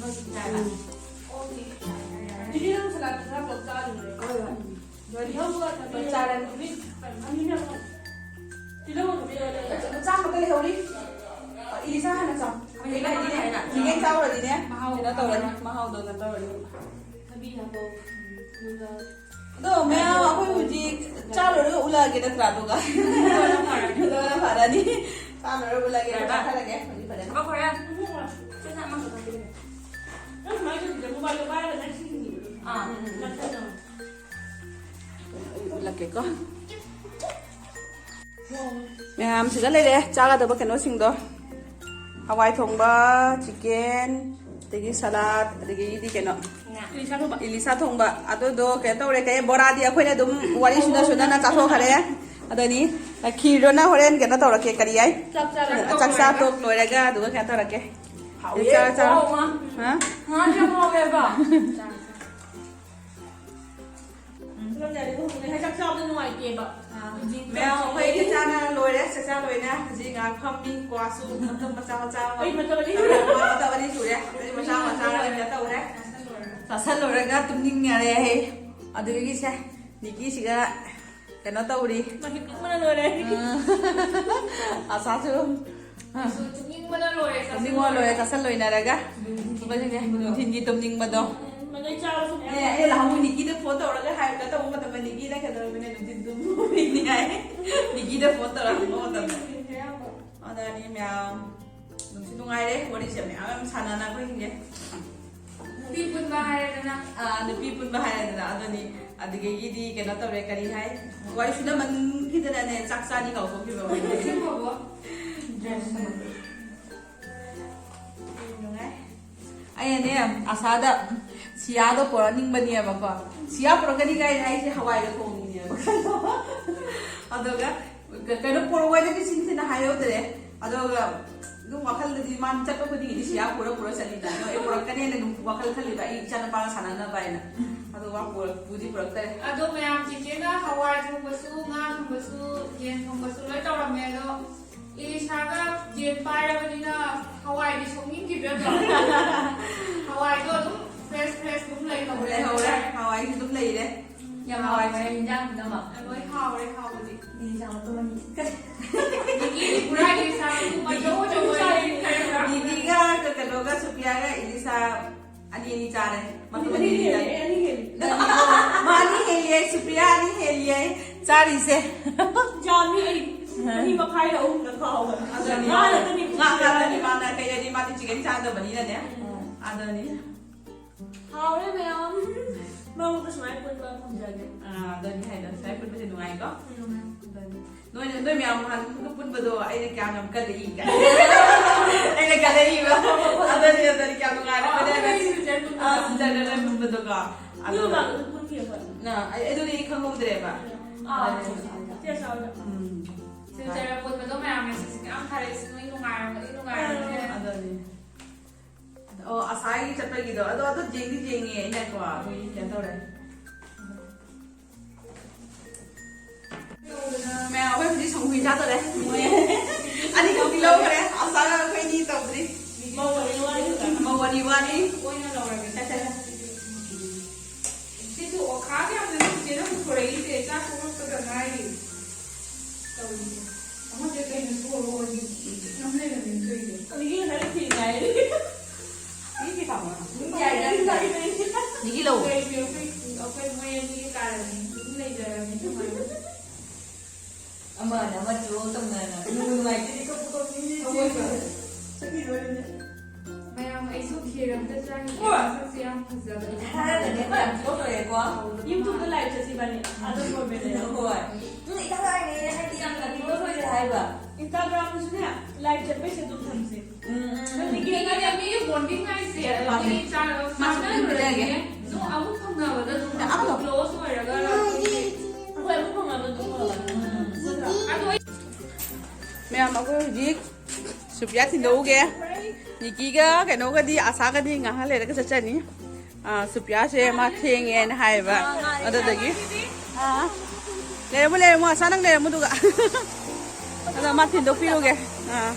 ꯎꯝ꯫ ꯑꯗꯨꯗꯤ ꯅꯪ ꯁꯂꯥꯠ ꯈꯔ ꯄꯨꯂꯞ ꯆꯥꯔꯨꯔꯣ꯫ ꯍꯣꯏ, ꯍꯣꯏ꯫ ꯇꯤꯜꯍꯧꯒ ꯆꯥꯔꯅꯤ꯫ ꯇꯤꯜꯍꯧ ꯑꯗꯨꯝ ꯌꯥꯎꯔꯦ꯫ ꯃꯆꯥ ꯈꯛꯇ ꯂꯩꯍꯧꯔꯤ꯫ ꯏꯂꯤꯁꯥ ꯍꯥꯟꯅ ꯆꯥꯎ꯫ ꯀꯩꯅꯣ ꯍꯥꯏꯗꯤꯅꯦ, ꯆꯤꯀꯦꯟ ꯆꯥꯎꯔꯗꯤꯅꯦ, ꯃꯍꯥꯎ ꯀꯩꯅꯣ ꯇꯧꯔꯅꯤ, ꯃꯍꯥꯎꯗꯣ ꯀꯩꯅꯣ ꯇꯧꯔꯅꯤ꯫ ꯊꯕꯤ ꯍꯥꯞꯄꯣ꯫ ꯑꯗꯨꯒ ꯑꯗꯣ ꯃꯌꯥꯝ ꯑꯩꯈꯣꯏ ꯍꯧꯖꯤꯛ ꯆꯥ ꯂꯣꯏꯔꯒ ꯎꯠꯂꯛꯑꯒꯦ ꯅꯠꯇ꯭ꯔꯥ? ꯑꯗꯨꯒ ꯑꯗꯨꯅ ꯐꯔꯅꯤ꯫ ꯆꯥ ꯂꯣꯏꯔꯒ ꯎꯠꯂꯛꯑꯒꯦ, ꯆꯥꯊꯔꯒꯦ꯫ ꯍꯧꯖꯤꯛ ꯐꯖꯅ ꯊꯕꯛ ꯈꯔ꯫ ꯆꯦ ꯆꯥ ꯑꯃꯈꯛ ꯍꯥꯞꯄꯤꯔꯒꯦ꯫ ꯅꯪ ꯁꯨꯃꯥꯏꯅ ꯇꯧꯕꯁꯦ ꯃꯣꯕꯥꯏꯜꯗꯣ ꯄꯥꯏꯔꯒ ꯅꯪ ꯁꯤꯖꯤꯟꯅꯕꯗꯣ꯫ ꯑꯥ꯫ ꯎꯠꯂꯛꯀꯦꯀꯣ꯫ ꯃꯌꯥꯝ ꯁꯤꯗ ꯂꯩꯔꯦ ꯆꯥꯒꯗꯕ ꯀꯩꯅꯣꯁꯤꯡꯗꯣ꯫ ꯍꯋꯥꯏ ꯊꯣꯡꯕ, ꯆꯤꯀꯦꯟ, ꯑꯗꯒꯤ ꯁꯂꯥꯗ, ꯑꯗꯒꯤꯗꯤ ꯀꯩꯅꯣ, ꯏꯂꯤꯁꯥ ꯊꯣꯡꯕ꯫ ꯏꯂꯤꯁꯥ ꯊꯣꯡꯕ꯫ ꯑꯗꯨꯗꯣ ꯀꯩꯅꯣ ꯇꯧꯔꯦ, ꯀꯩ ꯕꯣꯔꯥꯗꯤ ꯑꯩꯈꯣꯏꯅ ꯑꯗꯨꯝ ꯋꯥꯔꯤ ꯁꯨꯅ ꯁꯨꯅꯅ ꯆꯥꯊꯣꯛꯈ꯭ꯔꯦ꯫ ꯑꯗꯨꯅꯤ ꯈꯤꯔꯗꯨꯅ ꯍꯣꯔꯦꯟ ꯀꯩꯅꯣ ꯇꯧꯔꯛꯀꯦ, ꯀꯔꯤ ꯍꯥꯏ? ꯆꯥꯛ ꯆꯥꯔꯒ ꯆꯥꯛ ꯆꯥ ꯇꯣꯛ ꯂꯣꯏꯔꯒ ꯑꯗꯨꯒ ꯀꯩꯅꯣ ꯇꯧꯔꯛꯀꯦ꯫ ꯍꯥꯎꯋꯦ꯫ ꯆꯥꯔ, ꯆꯥꯔ꯫ ꯍꯥꯎ, ꯉꯥ꯫ ꯍꯥ? ꯉꯥꯁꯦ ꯌꯥꯝ ꯍꯥꯎꯋꯦꯕ꯫ ꯎꯝ꯫ ꯆꯥꯛ ꯆꯥꯕꯗ ꯅꯨꯡꯉꯥꯏꯇꯦꯕ꯫ ꯑꯥ꯫ ꯍꯧꯖꯤꯛ ꯃꯌꯥꯝ ꯑꯩꯈꯣꯏꯒꯤ ꯆꯥꯅ ꯂꯣꯏꯔꯦ, ꯆꯥꯛꯆꯥ ꯂꯣꯏꯔꯦ꯫ ꯍꯧꯖꯤꯛ ꯉꯥꯏꯍꯥꯛ ꯐꯝꯃꯤ, ꯀ꯭ꯋꯥꯁꯨ ꯃꯇꯝ ꯃꯆꯥ ꯃꯆꯥ ꯑꯃ꯫ ꯑꯩ ꯃꯇꯝ ꯑꯅꯤ ꯁꯨꯔꯦ꯫ ꯃꯇꯝ ꯑꯅꯤ ꯁꯨꯔꯦ꯫ ꯑꯗꯨꯗꯤ ꯃꯆꯥ ꯃꯆꯥ ꯑꯣꯏꯅ ꯇꯧꯔꯦ꯫ ꯆꯥꯁꯜꯂꯨꯔꯒ ꯇꯨꯝꯅꯤꯡꯉꯔꯦ ꯑꯩ꯫ ꯑꯗꯨꯗꯒꯤꯁꯦ ꯅꯤꯀꯤꯁꯤꯒ ꯀꯩꯅꯣ ꯇꯧꯔꯤ꯫ ꯃꯍꯤꯛ ꯄꯤꯛꯄꯅ ꯂꯣꯏꯔꯦ꯫ ꯎꯝ꯫ ꯑꯁꯥꯁꯨ꯫ ꯑꯩꯁꯨ ꯇꯨꯝꯅꯤꯡꯕꯅ ꯂꯣꯏꯔꯦ, ꯇꯨꯝꯅꯤꯡꯕꯅ ꯂꯣꯏꯔꯦ, ꯆꯥꯁꯜ ꯂꯣꯏꯅꯔꯒ꯫ ꯎꯝ꯫ ꯅꯨꯡꯊꯤꯟꯒꯤ ꯇꯨꯝꯅꯤꯡꯕꯗꯣ꯫ ꯎꯝ, ꯑꯗꯩ ꯆꯥꯕꯁꯨ ꯃꯌꯥꯝ ꯑꯦ, ꯑꯩ ꯂꯥꯛꯍꯧ ꯅꯤꯀꯤꯗ ꯐꯣꯟ ꯇꯧꯔꯒ ꯍꯥꯏꯕ ꯇꯧꯕ ꯃꯇꯝꯗ ꯅꯤꯀꯤꯅ ꯀꯩꯗꯧꯔꯝꯃꯤꯅꯦ? ꯅꯨꯡꯊꯤꯟ ꯇꯨꯝꯃꯤꯅꯦ ꯍꯥꯏ꯫ ꯅꯤꯀꯤꯗ ꯐꯣꯟ ꯇꯧꯔꯒ ꯍꯪꯕ ꯃꯇꯝꯗ꯫ ꯑꯗꯨꯅꯤ ꯃꯌꯥꯝ꯫ ꯅꯨꯡꯁꯨ ꯅꯨꯡꯉꯥꯏꯔꯦ, ꯋꯥꯔꯤꯁꯦ ꯃꯌꯥꯝ ꯌꯥꯝ ꯁꯥꯟꯅꯅ ꯑꯩꯈꯣꯏꯁꯤꯡꯁꯦ꯫ ꯅꯨꯄꯤ ꯄꯨꯟꯕ ꯍꯥꯏꯔꯦꯗꯅ꯫ ꯑꯥ, ꯅꯨꯄꯤ ꯄꯨꯟꯕ ꯍꯥꯏꯔꯦꯗꯅ, ꯑꯗꯨꯅꯤ꯫ ꯑꯗꯨꯗꯒꯤꯗꯤ ꯀꯩꯅꯣ ꯇꯧꯔꯦ, ꯀꯔꯤ ꯍꯥꯏ? ꯋꯥꯔꯤ ꯁꯨꯅꯃꯟꯈꯤꯗꯅꯅꯦ, ꯆꯥꯛ ꯆꯥꯅꯤ ꯀꯥꯎꯊꯣꯛꯈꯤꯕ ꯋꯥꯔꯤ꯫ ꯁꯤ ꯐꯥꯎꯕ? ꯗ꯭ꯔꯦꯁ ꯑꯃ꯫ ꯑꯩꯅꯅꯦ, ꯑꯁꯥꯗ ꯁꯤꯌꯥꯗꯣ ꯄꯨꯔꯛꯅꯤꯡꯕꯅꯦꯕꯀꯣ꯫ ꯁꯤꯌꯥ ꯄꯨꯔꯛꯀꯅꯤ ꯀꯥꯏꯅ ꯑꯩꯁꯦ ꯍꯋꯥꯏꯒ ꯊꯣꯡꯉꯤꯅꯦꯕ꯫ ꯑꯗꯨꯒ ꯀ-, ꯀꯩꯅꯣ ꯄꯨꯔꯛꯑꯣꯏꯗꯗꯤ ꯁꯤꯟ ꯊꯤꯟꯅ ꯍꯥꯏꯍꯧꯗ꯭ꯔꯦ꯫ ꯑꯗꯨꯒ ꯑꯗꯨꯝ ꯋꯥꯈꯜꯗꯗꯤ ꯃꯥꯅ ꯆꯠꯄ ꯈꯨꯗꯤꯡꯒꯤꯗꯤ ꯁꯤꯌꯥ ꯄꯨꯔ ꯄꯨꯔ ꯆꯠꯂꯤꯅ꯫ ꯑꯗꯣ ꯑꯩ ꯄꯨꯔꯛꯀꯅꯦꯅ ꯑꯗꯨꯝ ꯋꯥꯈꯜ ꯈꯜꯂꯤꯕ, ꯑꯩ ꯏꯆꯥꯅꯨꯄꯥꯒ ꯁꯥꯟꯅꯅꯕ ꯍꯥꯏꯅ꯫ ꯑꯗꯣ ꯃꯥ ꯄꯨꯔꯛ-, ꯄꯨꯗꯤ ꯄꯨꯔꯛꯇꯔꯦ꯫ ꯑꯗꯣ ꯃꯌꯥꯝ ꯆꯤꯆꯦꯅ ꯍꯋꯥꯏ ꯊꯣꯡꯕꯁꯨ, ꯉꯥ ꯊꯣꯡꯕꯁꯨ, ꯌꯦꯟ ꯊꯣꯡꯕꯁꯨ ꯂꯣꯏ ꯇꯧꯔꯝꯃꯦ꯫ ꯑꯗꯣ ꯏꯂꯤꯁꯥꯒ ꯌꯦꯟ ꯄꯥꯏꯔꯕꯅꯤꯅ ꯍꯋꯥꯏꯗꯤ ꯁꯣꯛꯅꯤꯡꯈꯤꯗ꯭ꯔꯦ ꯑꯗꯣ꯫ ꯍꯋꯥꯏꯗꯣ ꯑꯗꯨꯝ fresh fresh ꯑꯗꯨꯝ ꯂꯩꯍꯧꯔꯦ꯫ ꯂꯩꯍꯧꯔꯦ, ꯍꯋꯥꯏꯁꯨ ꯑꯗꯨꯝ ꯂꯩꯔꯦ꯫ ꯌꯥꯝ ꯍꯥꯎꯋꯦ ꯏꯟꯖꯥꯡꯗꯨꯅ ꯑꯃ꯫ ꯂꯣꯏ ꯍꯥꯎꯔꯦ ꯍꯥꯎꯕꯗꯤ꯫ ꯏꯂꯤꯁꯥ ꯃꯇꯨꯝ ꯑꯅꯤ꯫ ꯃꯤꯒꯤꯗꯤ ꯄꯨꯔꯥ ꯏꯂꯤꯁꯥ ꯃꯇꯨꯝ ꯑꯆꯧ ꯑꯆꯧꯕ ꯂꯩꯈ꯭ꯔꯦ ꯄꯨꯔꯥ꯫ ꯃꯤꯒꯤꯒ ꯀꯩꯅꯣꯒ ꯁꯨꯄ꯭ꯔꯤꯌꯥꯒ ꯏꯂꯤꯁꯥ ꯑꯅꯤ ꯑꯅꯤ ꯆꯥꯔꯦ꯫ ꯃꯇꯨꯝ ꯑꯅꯤ ꯑꯅꯤ ꯆꯥꯔꯦ꯫ ꯑꯅꯤ ꯍꯦꯜꯂꯤ꯫ ꯃꯥ ꯑꯅꯤ ꯍꯦꯜꯂꯤ, ꯁꯨꯄ꯭ꯔꯤꯌꯥ ꯑꯅꯤ ꯍꯦꯜꯂꯤ ꯆꯥꯔꯤꯁꯦ꯫ ꯌꯥꯝꯃꯤ ꯑꯩ꯫ ꯑꯅꯤ ꯃꯈꯥꯏꯗ ꯑꯍꯨꯝꯗ ꯈꯥꯎꯕ꯫ ꯑꯗꯨꯅꯤ꯫ ꯉꯥ ꯉꯥꯛꯇꯅꯤ ꯉꯥ ꯉꯥꯛꯇꯅꯤ ꯃꯥꯅ ꯀꯩ ꯍꯥꯏꯗꯤ ꯃꯥꯗꯤ chicken ꯆꯥꯗꯕꯅꯤꯅꯅꯦ꯫ ꯎꯝ꯫ ꯑꯗꯨꯅꯤ꯫ ꯍꯥꯎꯔꯦ ꯃꯌꯥꯝ꯫ ꯃꯔꯛꯇ ꯁꯨꯃꯥꯏꯅ ꯄꯨꯟꯕ ꯐꯪꯖꯒꯦ꯫ ꯑꯥ, ꯑꯗꯨꯅꯤ ꯍꯥꯏꯗꯣ꯫ ꯁꯨꯃꯥꯏꯅ ꯄꯨꯟꯕꯁꯦ ꯅꯨꯡꯉꯥꯏꯀꯣ? ꯎꯝ꯫ ꯑꯗꯨꯅꯤ꯫ ꯅꯣꯏ, ꯅꯣꯏ ꯃꯌꯥꯝ ꯍꯥꯟꯅ ꯄꯨꯟꯕꯗꯣ ꯑꯩꯅ ꯀꯌꯥꯝ ꯌꯥꯝ ꯀꯜꯂꯛꯏ ꯀꯥꯏ꯫ ꯑꯩꯅ ꯀꯜꯂꯛꯏꯕ꯫ ꯑꯗꯨꯅꯤ, ꯑꯗꯨꯅꯤ ꯀꯌꯥꯝ ꯅꯨꯡꯉꯥꯏꯔꯝꯒꯅꯤ ꯍꯥꯏꯕ꯫ ꯑꯩꯈꯣꯏ sister ꯄꯨꯟꯕꯗꯣ꯫ ꯑꯥ, sister ꯒ ꯂꯣꯏ ꯄꯨꯟꯕꯗꯣꯀꯣ꯫ ꯑꯗꯣ ꯅꯣꯏ ꯃꯃꯥꯡꯗꯁꯨ ꯄꯨꯟꯈꯤꯕ꯫ ꯅ-, ꯑꯩ, ꯑꯗꯨꯗꯤ ꯑꯩ ꯈꯪꯍꯧꯗ꯭ꯔꯦꯕ꯫ ꯑꯥ, ꯑꯗꯨꯅꯤ꯫ ꯆꯦ ꯆꯥꯎꯗ꯫ ꯎꯝ꯫ Sister ꯄꯨꯟꯕꯗꯣ ꯃꯌꯥꯝꯅ ꯁꯤꯁꯤ ꯌꯥꯝ ꯊꯥꯔꯛꯏꯁꯤ ꯅꯣꯏ ꯅꯨꯡꯉꯥꯏꯔꯝꯒꯅꯤ, ꯅꯨꯡꯉꯥꯏꯔꯝꯒꯅꯤ꯫ ꯑꯗꯨꯅꯤ꯫ ꯑꯣ, ꯑꯁꯥꯏꯒꯤ ꯆꯠꯄꯒꯤꯗꯣ꯫ ꯑꯗꯣ, ꯑꯗꯨ ꯌꯦꯡꯗꯤ ꯌꯦꯡꯉꯦ ꯑꯩꯅꯀꯣ꯫ ꯃꯣꯏ ꯀꯩꯅꯣ ꯇꯧꯔꯦ꯫ ꯃꯌꯥꯝ, ꯑꯩꯈꯣꯏ ꯍꯧꯖꯤꯛ ꯁꯪꯒꯨꯏ ꯆꯥꯗꯣꯔꯦ꯫ ꯑꯅꯤꯈꯛꯇꯤ ꯂꯧꯈ꯭ꯔꯦ꯫ ꯑꯁꯥꯒ ꯑꯩꯈꯣꯏ ꯑꯅꯤ ꯇꯧꯗ꯭ꯔꯤ꯫ ꯃꯧ ꯑꯅꯤ ꯋꯥꯠꯂꯤ꯫ ꯃꯧ ꯑꯅꯤ ꯋꯥꯠꯂꯤ꯫ ꯑꯣꯏꯅ ꯂꯧꯔꯒꯦ꯫ ꯆꯠ, ꯆꯠ, ꯆꯠ꯫ ꯁꯤꯁꯨ ꯑꯣꯈꯥꯒ ꯌꯥꯝꯅ ꯅꯨꯡꯁꯤꯅ ꯄꯨꯊꯣꯔꯛꯏꯁꯦ꯫ ꯆꯥꯛ ꯇꯣꯛꯂꯛꯄꯗ ꯉꯥꯏꯔꯤ꯫ ꯇꯧꯔꯤꯁꯦ꯫ ꯑꯃꯁꯦ ꯀꯩꯅꯣ ꯁꯣꯔ ꯍꯣꯟꯕꯤ ꯌꯥꯝ ꯂꯩꯔꯝꯃꯦ ꯇꯧꯔꯤꯁꯦ꯫ ꯑꯗꯒꯤ ꯉꯁꯥꯏ ꯊꯦꯡꯅꯩ꯫ ꯃꯤ ꯀꯩ ꯄꯥꯝꯃꯣ? ꯌꯥꯏ, ꯌꯥꯏ, ꯌꯥꯏ꯫ ꯅꯤꯒꯤ ꯂꯧ꯫ ꯀꯩꯒꯤ ꯑꯩꯈꯣꯏ, ꯑꯩꯈꯣꯏ ꯃꯣꯏ ꯑꯅꯤꯒꯤ ꯀꯥꯔꯟꯅꯤ꯫ ꯑꯗꯨꯝ ꯂꯩꯖꯔꯝꯃꯦ ꯑꯗꯨꯃꯥꯏꯅ꯫ ꯑꯃꯅ ꯑꯃ ꯇ꯭ꯔꯣꯜ ꯇꯧꯅꯗꯅ ꯅꯨꯡꯕꯨ ꯅꯨꯡꯉꯥꯏꯇꯦ꯫ ꯀꯞꯄꯨ ꯀꯞꯅꯤꯡꯉꯦ꯫ ꯑꯋꯣꯏꯕ꯫ ꯆꯠꯈꯤꯗꯣꯔꯦꯅꯦ꯫ ꯃꯌꯥꯝ, ꯑꯩꯁꯨ ꯈꯦꯔ ꯑꯝꯇ ꯆꯥꯈꯤꯒꯦ꯫ ꯍꯣꯏ꯫ ꯃꯁꯛꯁꯦ ꯌꯥꯝ ꯐꯖꯕꯅꯦ꯫ ꯊꯥꯏꯅꯗꯅꯦ ꯌꯥꯝ ꯊꯣꯛꯇꯣꯔꯦꯀꯣ꯫ YouTube-ꯇ live ꯆꯠꯁꯤ ꯏꯕꯥꯅꯤ꯫ ꯑꯗꯨꯝ ꯑꯣꯏꯕꯅꯦ꯫ ꯍꯣꯏ꯫ ꯎꯝ, ꯏꯀꯥꯏ ꯀꯥꯏꯅꯦ, ꯍꯥꯏꯗꯤ ꯌꯥꯝꯅ close ꯑꯣꯏꯔꯦ ꯍꯥꯏꯕ꯫ Instagram-ꯗꯁꯨꯅꯦ, live ꯆꯠꯄꯩꯁꯦ ꯑꯗꯨꯝ ꯊꯝꯁꯦ꯫ ꯎꯝ, ꯎꯝ, ꯎꯝ꯫ ꯃꯤꯒꯤ ꯃꯤꯒꯤ bonding ꯍꯥꯏꯁꯦ꯫ ꯃꯥꯁꯨ ꯄꯤꯕꯤꯔꯒꯦ꯫ ꯑꯃꯨꯛ ꯐꯪꯅꯕꯗ ꯑꯗꯨꯝ close ꯑꯣꯏꯔꯒ ꯑꯩꯈꯣꯏ ꯑꯃꯨꯛ ꯐꯪꯅꯕꯗ ꯑꯗꯨꯝ ꯐꯕꯅꯤ꯫ ꯑꯗꯣ ꯑꯩ ꯃꯌꯥꯝ, ꯑꯩꯈꯣꯏ ꯍꯧꯖꯤꯛ ꯁꯨꯄ꯭ꯔꯤꯌꯥ ꯊꯤꯟꯗꯣꯛꯎꯒꯦ꯫ ꯅꯤꯀꯤꯒ ꯀꯩꯅꯣꯒꯗꯤ, ꯑꯁꯥꯒꯗꯤ ꯉꯥꯏꯍꯥꯛ ꯂꯩꯔꯒ ꯆꯠꯆꯅꯤ꯫ ꯑꯥ, ꯁꯨꯄ꯭ꯔꯤꯌꯥꯁꯦ ꯃꯥ ꯊꯦꯡꯉꯦꯅ ꯍꯥꯏꯌꯦꯕ꯫ ꯑꯗꯨꯗꯒꯤ, ꯑꯥ, ꯂꯩꯔꯝꯃꯨ, ꯂꯩꯔꯝꯃꯨ, ꯑꯁꯥ ꯅꯪ ꯂꯩꯔꯝꯃꯨ ꯑꯗꯨꯒ꯫ ꯑꯗꯣ ꯃꯥ ꯊꯤꯟꯗꯣꯛꯄꯤꯔꯨꯒꯦ꯫ ꯑꯥ꯫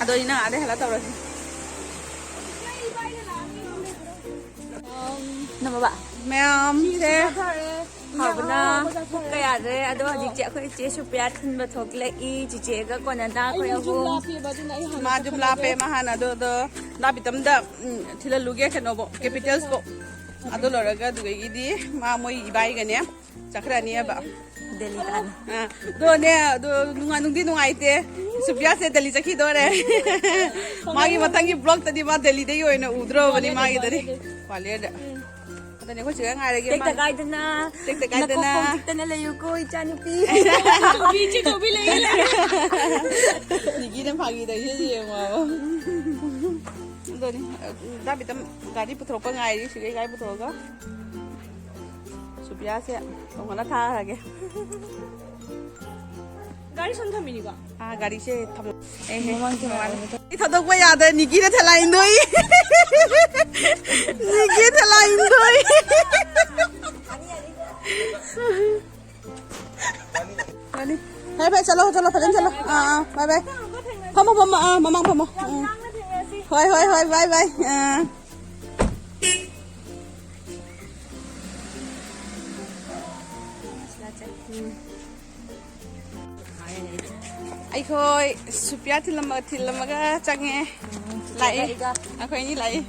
ꯑꯗꯣ ꯏꯅꯥ ꯑꯗꯩ ꯍꯜꯂ ꯇꯧꯔꯁꯤ꯫ ꯅꯝꯃꯕ? ꯃꯌꯥꯝꯁꯦ ꯍꯥꯎꯕꯅ ꯄꯨꯛꯀ ꯌꯥꯗ꯭ꯔꯦ꯫ ꯑꯗꯣ ꯍꯧꯖꯤꯛꯁꯦ ꯑꯩꯈꯣꯏ ꯏꯆꯦ ꯁꯨꯄ꯭ꯔꯤꯌꯥ ꯊꯤꯟꯕ ꯊꯣꯛꯂꯛꯏ꯫ ꯆꯤꯆꯦꯒ ꯀꯣꯟꯅꯅ ꯑꯩꯈꯣꯏ ꯑꯍꯨꯝ꯫ ꯃꯥ ꯌꯨꯝ ꯂꯥꯞꯄꯦ, ꯃꯥ ꯍꯥꯟꯅ ꯑꯗꯣ, ꯑꯗꯣ ꯗꯥ ꯕꯤꯇꯝꯗ, ꯎꯝ, ꯊꯤꯜꯍꯜꯂꯨꯒꯦ ꯀꯩꯅꯣꯕꯣ, ꯀꯦꯄꯤꯇꯦꯜꯁꯕꯣ꯫ ꯑꯗꯨ ꯂꯣꯏꯔꯒ ꯑꯗꯨꯗꯒꯤꯗꯤ ꯃꯥ ꯃꯣꯏ ꯏꯕꯥꯏꯒꯅꯦ ꯆꯠꯈ꯭ꯔꯅꯤꯕ꯫ ꯗꯦꯜꯂꯤ ꯇꯥꯅꯤ꯫ ꯑꯥ, ꯑꯗꯣꯅꯦ, ꯑꯗꯣ ꯅꯨꯡꯉꯥꯏ-, ꯅꯨꯡꯗꯤ ꯅꯨꯡꯉꯥꯏꯇꯦ꯫ ꯁꯨꯄ꯭ꯔꯤꯌꯥꯁꯦ ꯗꯦꯜꯂꯤ ꯆꯠꯈꯤꯗꯣꯔꯦ꯫ ꯃꯥꯒꯤ ꯃꯊꯪꯒꯤ ꯕ꯭ꯂꯣꯛꯇꯗꯤ ꯃꯥ ꯗꯦꯜꯂꯤꯗꯒꯤ ꯑꯣꯏꯅ ꯎꯗ꯭ꯔꯣꯕꯅꯤ ꯃꯥꯒꯤꯗꯗꯤ꯫ ꯒ꯭ꯋꯥꯂꯤꯌꯔꯗ꯫ ꯎꯝ꯫ ꯑꯗꯨꯅꯦ ꯑꯩꯈꯣꯏ ꯆꯦꯒ ꯉꯥꯏꯔꯒꯦ꯫ ꯇꯦꯛꯇ ꯀꯥꯏꯗꯅ, ꯇꯦꯛꯇ ꯀꯥꯏꯗꯅ꯫ ꯅꯀꯣꯛ ꯈꯣꯡ ꯆꯤꯛꯇꯅ ꯂꯩꯌꯨꯀꯣ, ꯏꯆꯥꯅꯨꯄꯤ꯫ ꯅꯤꯀꯤꯅ ꯐꯥꯒꯤ ꯇꯧꯔꯤꯁꯦ ꯌꯦꯡꯉꯣ꯫ ꯑꯗꯨꯅꯤ, ꯗꯥ ꯕꯤꯇꯝ ꯒꯥꯔꯤ ꯄꯨꯊꯣꯔꯛꯄ ꯉꯥꯏꯔꯤ, ꯁꯤꯗꯩ ꯒꯥꯔꯤ ꯄꯨꯊꯣꯛꯑꯒ꯫ ꯁꯨꯄ꯭ꯔꯤꯌꯥꯁꯦ ꯇꯣꯡꯍꯜꯂ ꯊꯥꯈ꯭ꯔꯒꯦ꯫ ꯒꯥꯔꯤ ꯁꯣꯝ ꯊꯝꯃꯤꯅꯤꯀꯣ? ꯑꯥ, ꯒꯥꯔꯤꯁꯦ ꯊꯝꯃꯣ꯫ ꯑꯦ, ꯃꯃꯥꯡ ꯊꯝꯃꯣ꯫ ꯑꯩ ꯊꯥꯗꯣꯛꯄ ꯌꯥꯗ꯭ꯔꯦ, ꯅꯤꯀꯤꯅ ꯊꯦꯂꯥ ꯏꯟꯗꯣꯏ꯫ ꯅꯤꯀꯤ ꯊꯦꯂꯥ ꯏꯟꯗꯣꯏ꯫ ꯌꯥꯅꯤ꯫ ꯐꯔꯦ, ꯐꯔꯦ, ꯆꯠꯂꯣ, ꯆꯠꯂꯣ, ꯐꯖꯅ ꯆꯠꯂꯣ꯫ ꯑꯥ, ꯑꯥ, bye, bye꯫ ꯐꯝꯃꯣ, ꯐꯝꯃꯣ, ꯑꯥ, ꯃꯃꯥꯡ ꯐꯝꯃꯣ꯫ ꯎꯝ꯫ ꯍꯣꯏ, ꯍꯣꯏ, ꯍꯣꯏ, bye, bye꯫ ꯑꯥ꯫ ꯎꯝ꯫ ꯑꯩꯈꯣꯏ ꯁꯨꯄ꯭ꯔꯤꯌꯥ ꯊꯤꯜꯂꯝꯃ-, ꯊꯤꯜꯂꯝꯃꯒ ꯆꯪꯉꯦ꯫ ꯂꯥꯛꯑꯦ꯫ ꯑꯩꯈꯣꯏ ꯑꯅꯤ ꯂꯥꯛꯑꯦ꯫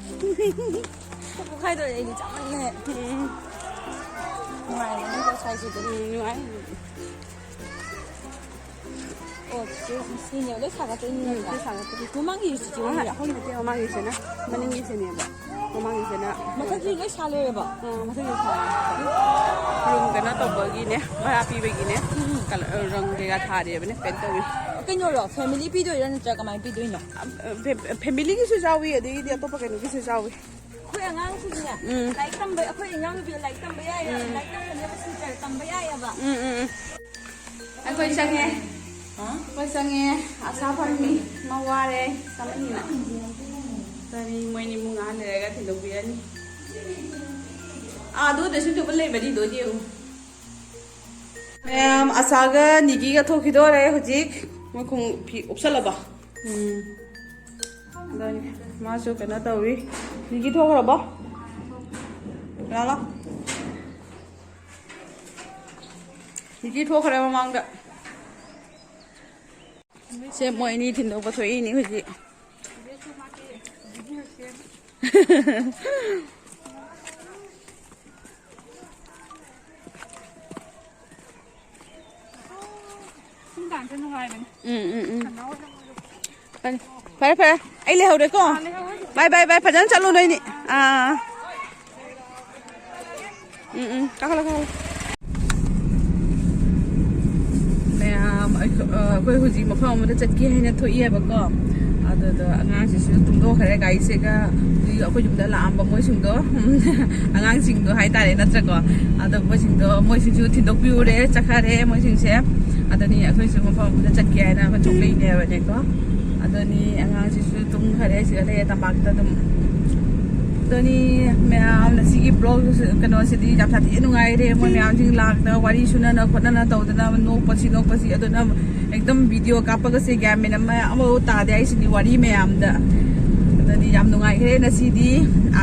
ꯄꯣꯛꯈꯥꯏꯗꯧꯔꯦ ꯑꯩꯗꯤ ꯆꯥꯃꯟꯗꯅ꯫ ꯎꯝ꯫ ꯅꯨꯡꯉꯥꯏꯔꯝꯒꯅꯤꯀꯣ ꯁ꯭ꯋꯥꯏꯁꯤꯗꯤ꯫ ꯎꯝ, ꯅꯨꯡꯉꯥꯏ꯫ ꯑꯣ, ꯆꯤꯆꯦ, ꯁꯤꯅꯦꯕ ꯂꯣꯏ ꯁꯥꯒꯠꯇꯣꯏꯅꯤ ꯎꯝ, ꯅꯠꯇ꯭ꯔꯥ? ꯁꯤ ꯁꯥꯒꯠꯇꯣꯏꯅꯤ꯫ ꯃꯃꯥꯡꯒꯤ ꯆꯤꯆꯦ ꯑꯍꯣꯏ, ꯍꯣꯏꯒꯤ ꯑꯍꯣꯏ ꯅꯠꯇꯦ, ꯃꯃꯥꯡꯒꯤꯁꯤꯅ ꯃꯅꯤꯡꯒꯤꯁꯤꯅꯦꯕ꯫ ꯃꯃꯥꯡꯒꯤꯁꯤꯅ ꯃꯊꯛꯁꯤ ꯂꯣꯏ ꯁꯥ ꯂꯣꯏꯔꯕꯣ? ꯑꯥ, ꯃꯊꯛꯁꯤ ꯁꯥ꯫ ꯔꯨꯝ ꯀꯩꯅꯣ ꯇꯧꯕꯒꯤꯅꯦ, ꯚꯔꯥ ꯄꯤꯕꯒꯤꯅꯦ, ꯀꯂꯔ, ꯔꯪ ꯀꯩꯀꯥ ꯊꯥꯔꯦꯕꯅꯦ, ꯄꯦꯟ ꯇꯧꯔꯤ꯫ ꯀꯩꯅꯣꯔꯣ, ꯐꯦꯃꯤꯂꯤ ꯄꯤꯗꯣꯏꯔꯥ ꯅꯠꯇ꯭ꯔꯒ ꯀꯃꯥꯏꯅ ꯄꯤꯗꯣꯏꯅꯣ? ꯑ, ꯐꯦ-, ꯐꯦꯃꯤꯂꯤꯒꯤꯁꯨ ꯌꯥꯎꯋꯤ, ꯑꯗꯒꯤꯗꯤ ꯑꯇꯣꯞꯄ ꯀꯩꯅꯣꯒꯤꯁꯨ ꯌꯥꯎꯋꯤ꯫ ꯑꯩꯈꯣꯏ ꯑꯉꯥꯡꯁꯤꯡꯅꯦ, ꯎꯝ꯫ ꯂꯥꯏꯔꯤꯛ ꯇꯝꯕ, ꯑꯩꯈꯣꯏ ꯏꯅꯥꯎꯅꯨꯄꯤ ꯂꯥꯏꯔꯤꯛ ꯇꯝꯕ ꯌꯥꯏ, ꯎꯝ꯫ ꯂꯥꯏꯔꯤꯛ ꯇꯝꯕꯅꯦꯕ ꯁꯤꯁꯇꯔ ꯇꯝꯕ ꯌꯥꯏꯑꯕ꯫ ꯎꯝ, ꯎꯝ, ꯎꯝ꯫ ꯑꯩꯈꯣꯏ ꯆꯪꯉꯦ꯫ ꯑꯩꯈꯣꯏ ꯆꯪꯉꯦ꯫ ꯑꯁꯥ ꯐꯝꯃꯤ꯫ ꯃꯥ ꯋꯥꯔꯦ꯫ ꯆꯪꯉꯅꯤꯅ꯫ ꯆꯪꯉꯤ꯫ ꯃꯣꯏꯅꯤ ꯏꯃꯨꯡ ꯉꯥꯏꯍꯥꯛ ꯂꯩꯔꯒ ꯊꯤꯟꯗꯣꯛꯄꯤꯔꯅꯤ꯫ ꯑꯥ, ꯑꯗꯨ dressing table ꯂꯩꯕꯅꯤ, ꯑꯗꯨꯗ ꯌꯦꯡꯉꯨ꯫ ꯃꯌꯥꯝ, ꯑꯁꯥꯒ ꯅꯤꯀꯤꯒ ꯊꯣꯛꯈꯤꯗꯣꯔꯦ ꯍꯧꯖꯤꯛ꯫ ꯃꯣꯏ ꯈꯣꯡ ꯐꯤ ꯎꯞꯁꯜꯂꯕ? ꯎꯝ꯫ ꯑꯗꯨꯅꯤ꯫ ꯃꯥꯁꯨ ꯀꯩꯅꯣ ꯇꯧꯔꯤ꯫ ꯅꯤꯀꯤ ꯊꯣꯛꯈ꯭ꯔꯕꯣ? ꯂꯥꯛꯑꯣ, ꯂꯥꯛꯑꯣ꯫ ꯅꯤꯀꯤ ꯊꯣꯛꯈ꯭ꯔꯦ ꯃꯃꯥꯡꯗ꯫ ꯁꯦ ꯃꯣꯏ ꯑꯅꯤ ꯊꯤꯟꯗꯣꯛꯄ ꯊꯣꯛꯏꯅꯤ ꯍꯧꯖꯤꯛ꯫ ꯁꯨꯝ ꯀꯥꯟꯁꯦ ꯅꯨꯡꯉꯥꯏꯕꯅꯤ꯫ ꯎꯝ, ꯎꯝ, ꯎꯝ꯫ ꯐꯔꯦ, ꯐꯔꯦ, ꯐꯔꯦ꯫ ꯑꯩ ꯂꯩꯍꯧꯔꯦꯀꯣ꯫ ꯕꯥꯏ, ꯕꯥꯏ, ꯕꯥꯏ꯫ ꯐꯖꯅ ꯆꯠꯂꯨ ꯅꯣꯏꯅꯤ꯫ ꯑꯥ꯫ ꯎꯝ, ꯎꯝ꯫ ꯀꯥꯈꯠꯂꯣ, ꯀꯥꯈꯠꯂꯣ꯫ ꯃꯌꯥꯝ, ꯑꯩꯈꯣ-, ꯑ, ꯑꯩꯈꯣꯏ ꯍꯧꯖꯤꯛ ꯃꯐꯝ ꯑꯃꯗ ꯆꯠꯀꯦ ꯍꯥꯏꯅ ꯊꯣꯛꯏꯑꯕꯀꯣ꯫ ꯑꯗꯨꯗ ꯑꯉꯥꯡꯁꯤꯁꯨ ꯇꯨꯝꯊꯣꯛꯈ꯭ꯔꯦ ꯒꯥꯔꯤꯁꯤꯒ꯫ ꯑꯩꯈꯣꯏ ꯌꯨꯝꯗ ꯂꯥꯛꯑꯝꯕ ꯃꯣꯏꯁꯤꯡꯗꯣ, ꯑꯉꯥꯡꯁꯤꯡꯗꯣ ꯍꯥꯏꯇꯥꯔꯦ, ꯅꯠꯇ꯭ꯔꯀꯣ? ꯑꯗꯣ ꯃꯣꯏꯁꯤꯡꯗꯣ, ꯃꯣꯏꯁꯤꯡꯁꯨ ꯊꯤꯟꯗꯣꯛꯄꯤꯔꯨꯔꯦ, ꯆꯠꯈꯔꯦ ꯃꯣꯏꯁꯤꯡꯁꯦ꯫ ꯑꯗꯨꯅꯤ ꯑꯩꯈꯣꯏꯁꯨ ꯃꯐꯝ ꯑꯃꯗ ꯆꯠꯀꯦ ꯍꯥꯏꯅ ꯑꯩꯈꯣꯏ ꯊꯣꯛꯂꯛꯏꯅꯦꯕꯅꯦꯀꯣ꯫ ꯑꯗꯨꯅꯤ ꯑꯉꯥꯡꯁꯤꯁꯨ ꯇꯨꯝꯈꯔꯦ, ꯁꯤꯗ ꯂꯩꯔꯦ ꯇꯝꯄꯥꯛꯇ ꯑꯗꯨꯝ꯫ ꯑꯗꯨꯅꯤ ꯃꯌꯥꯝ, ꯉꯁꯤꯒꯤ vlog ꯀꯩꯅꯣꯁꯤꯗꯤ ꯌꯥꯝ ꯁꯥꯊꯤꯅ ꯅꯨꯡꯉꯥꯏꯔꯦ꯫ ꯃꯣꯏ ꯃꯌꯥꯝꯁꯤꯡ ꯂꯥꯛꯇꯅ ꯋꯥꯔꯤ ꯁꯨꯅꯅ ꯈꯣꯠꯅꯅ ꯇꯧꯗꯅ ꯅꯣꯛꯄꯁꯤ ꯅꯣꯛꯄꯁꯤ꯫ ꯑꯗꯨꯅ ꯑꯦꯛꯗꯝ video ꯀꯥꯞꯄꯒꯁꯦ ꯒ꯭ꯌꯥꯟ ꯃꯦꯟ ꯑꯃ, ꯑꯃꯐꯥꯎ ꯇꯥꯗꯦ ꯍꯥꯏꯁꯤꯅꯤ ꯋꯥꯔꯤ ꯃꯌꯥꯝꯗ꯫ ꯑꯗꯨꯅꯤ ꯌꯥꯝ ꯅꯨꯡꯉꯥꯏꯈ꯭ꯔꯦ ꯉꯁꯤꯗꯤ꯫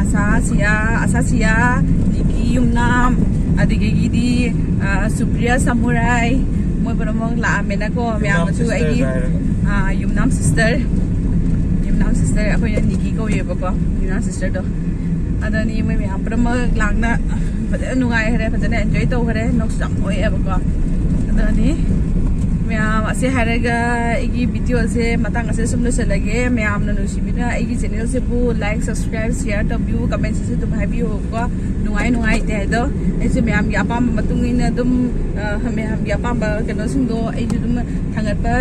ꯑꯁꯥ ꯁꯤꯌꯥ, ꯑꯁꯥ ꯁꯤꯌꯥ, ꯅꯤꯀꯤ ꯌꯨꯝꯅꯥꯝ, ꯑꯗꯒꯤꯗꯤ, ꯑ, ꯁꯨꯄ꯭ꯔꯤꯌꯥ ꯁꯃꯨꯔꯥꯏ, ꯃꯣꯏ ꯄꯨꯝꯅꯃꯛ ꯂꯥꯛꯑꯝꯃꯦꯅꯀꯣ꯫ ꯃꯌꯥꯝꯅꯁꯨ ꯑꯩꯒꯤ, ꯑ, ꯌꯨꯝꯅꯥꯝ sister, ꯌꯨꯝꯅꯥꯝ sister, ꯑꯩꯈꯣꯏꯅ ꯅꯤꯀꯤ ꯀꯧꯋꯦꯕꯀꯣ, ꯌꯨꯝꯅꯥꯝ sisterꯗꯣ꯫ ꯑꯗꯨꯅꯤ ꯃꯣꯏ ꯃꯌꯥꯝ ꯄꯨꯝꯅꯃꯛ ꯂꯥꯛꯅ ꯐꯖꯅ ꯅꯨꯡꯉꯥꯏꯈ꯭ꯔꯦ, ꯐꯖꯅ enjoy ꯇꯧꯈ꯭ꯔꯦ, ꯅꯣꯛꯁꯨ ꯌꯥꯝ ꯅꯣꯛꯑꯦꯕꯀꯣ꯫ ꯑꯗꯨꯅꯤ ꯃꯌꯥꯝ, ꯑꯁꯤ ꯍꯥꯏꯔꯒ ꯑꯩꯒꯤ ꯚꯤꯗꯤꯑꯣꯁꯦ ꯃꯇꯥꯡ ꯑꯁꯤꯗ ꯁꯨꯝ ꯂꯣꯏꯁꯤꯜꯂꯒꯦ꯫ ꯃꯌꯥꯝꯅ ꯅꯨꯡꯁꯤꯕꯤꯅ ꯑꯩꯒꯤ ꯆꯦꯅꯦꯜꯁꯤꯕꯨ ꯂꯥꯏꯛ, ꯁꯕꯁꯀ꯭ꯔꯥꯏꯕ, ꯁꯤꯌꯥꯔ ꯇꯧꯕꯤꯌꯨ, ꯀꯃꯦꯟꯁꯤꯁꯨ ꯑꯗꯨꯝ ꯍꯥꯏꯕꯤꯌꯨꯀꯣ꯫ ꯅꯨꯡꯉꯥꯏ ꯅꯨꯡꯉꯥꯏꯇꯦ ꯍꯥꯏꯗꯣ ꯑꯩꯁꯨ ꯃꯌꯥꯝꯒꯤ ꯑꯄꯥꯝꯕ ꯃꯇꯨꯡ ꯏꯟꯅ ꯑꯗꯨꯝ, ꯑ, ꯃꯌꯥꯝꯒꯤ ꯑꯄꯥꯝꯕ ꯀꯩꯅꯣꯁꯤꯡꯗꯣ ꯑꯩꯁꯨ ꯑꯗꯨꯝ ꯊꯥꯡꯒꯠꯄ,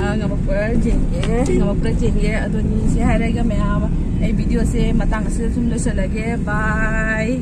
ꯑ, ꯉꯝꯃꯛꯄ꯭ꯔꯥ ꯌꯦꯡꯒꯦ, ꯉꯝꯃꯛꯄ꯭ꯔꯥ ꯌꯦꯡꯒꯦ꯫ ꯑꯗꯨꯅꯤ, ꯁꯤ ꯍꯥꯏꯔꯒ ꯃꯌꯥꯝ, ꯑꯩ ꯚꯤꯗꯤꯑꯣꯁꯦ ꯃꯇꯥꯡ ꯑꯁꯤꯗ ꯁꯨꯝ ꯂꯣꯏꯁꯤꯜꯂꯒꯦ꯫ ꯕꯥꯏ꯫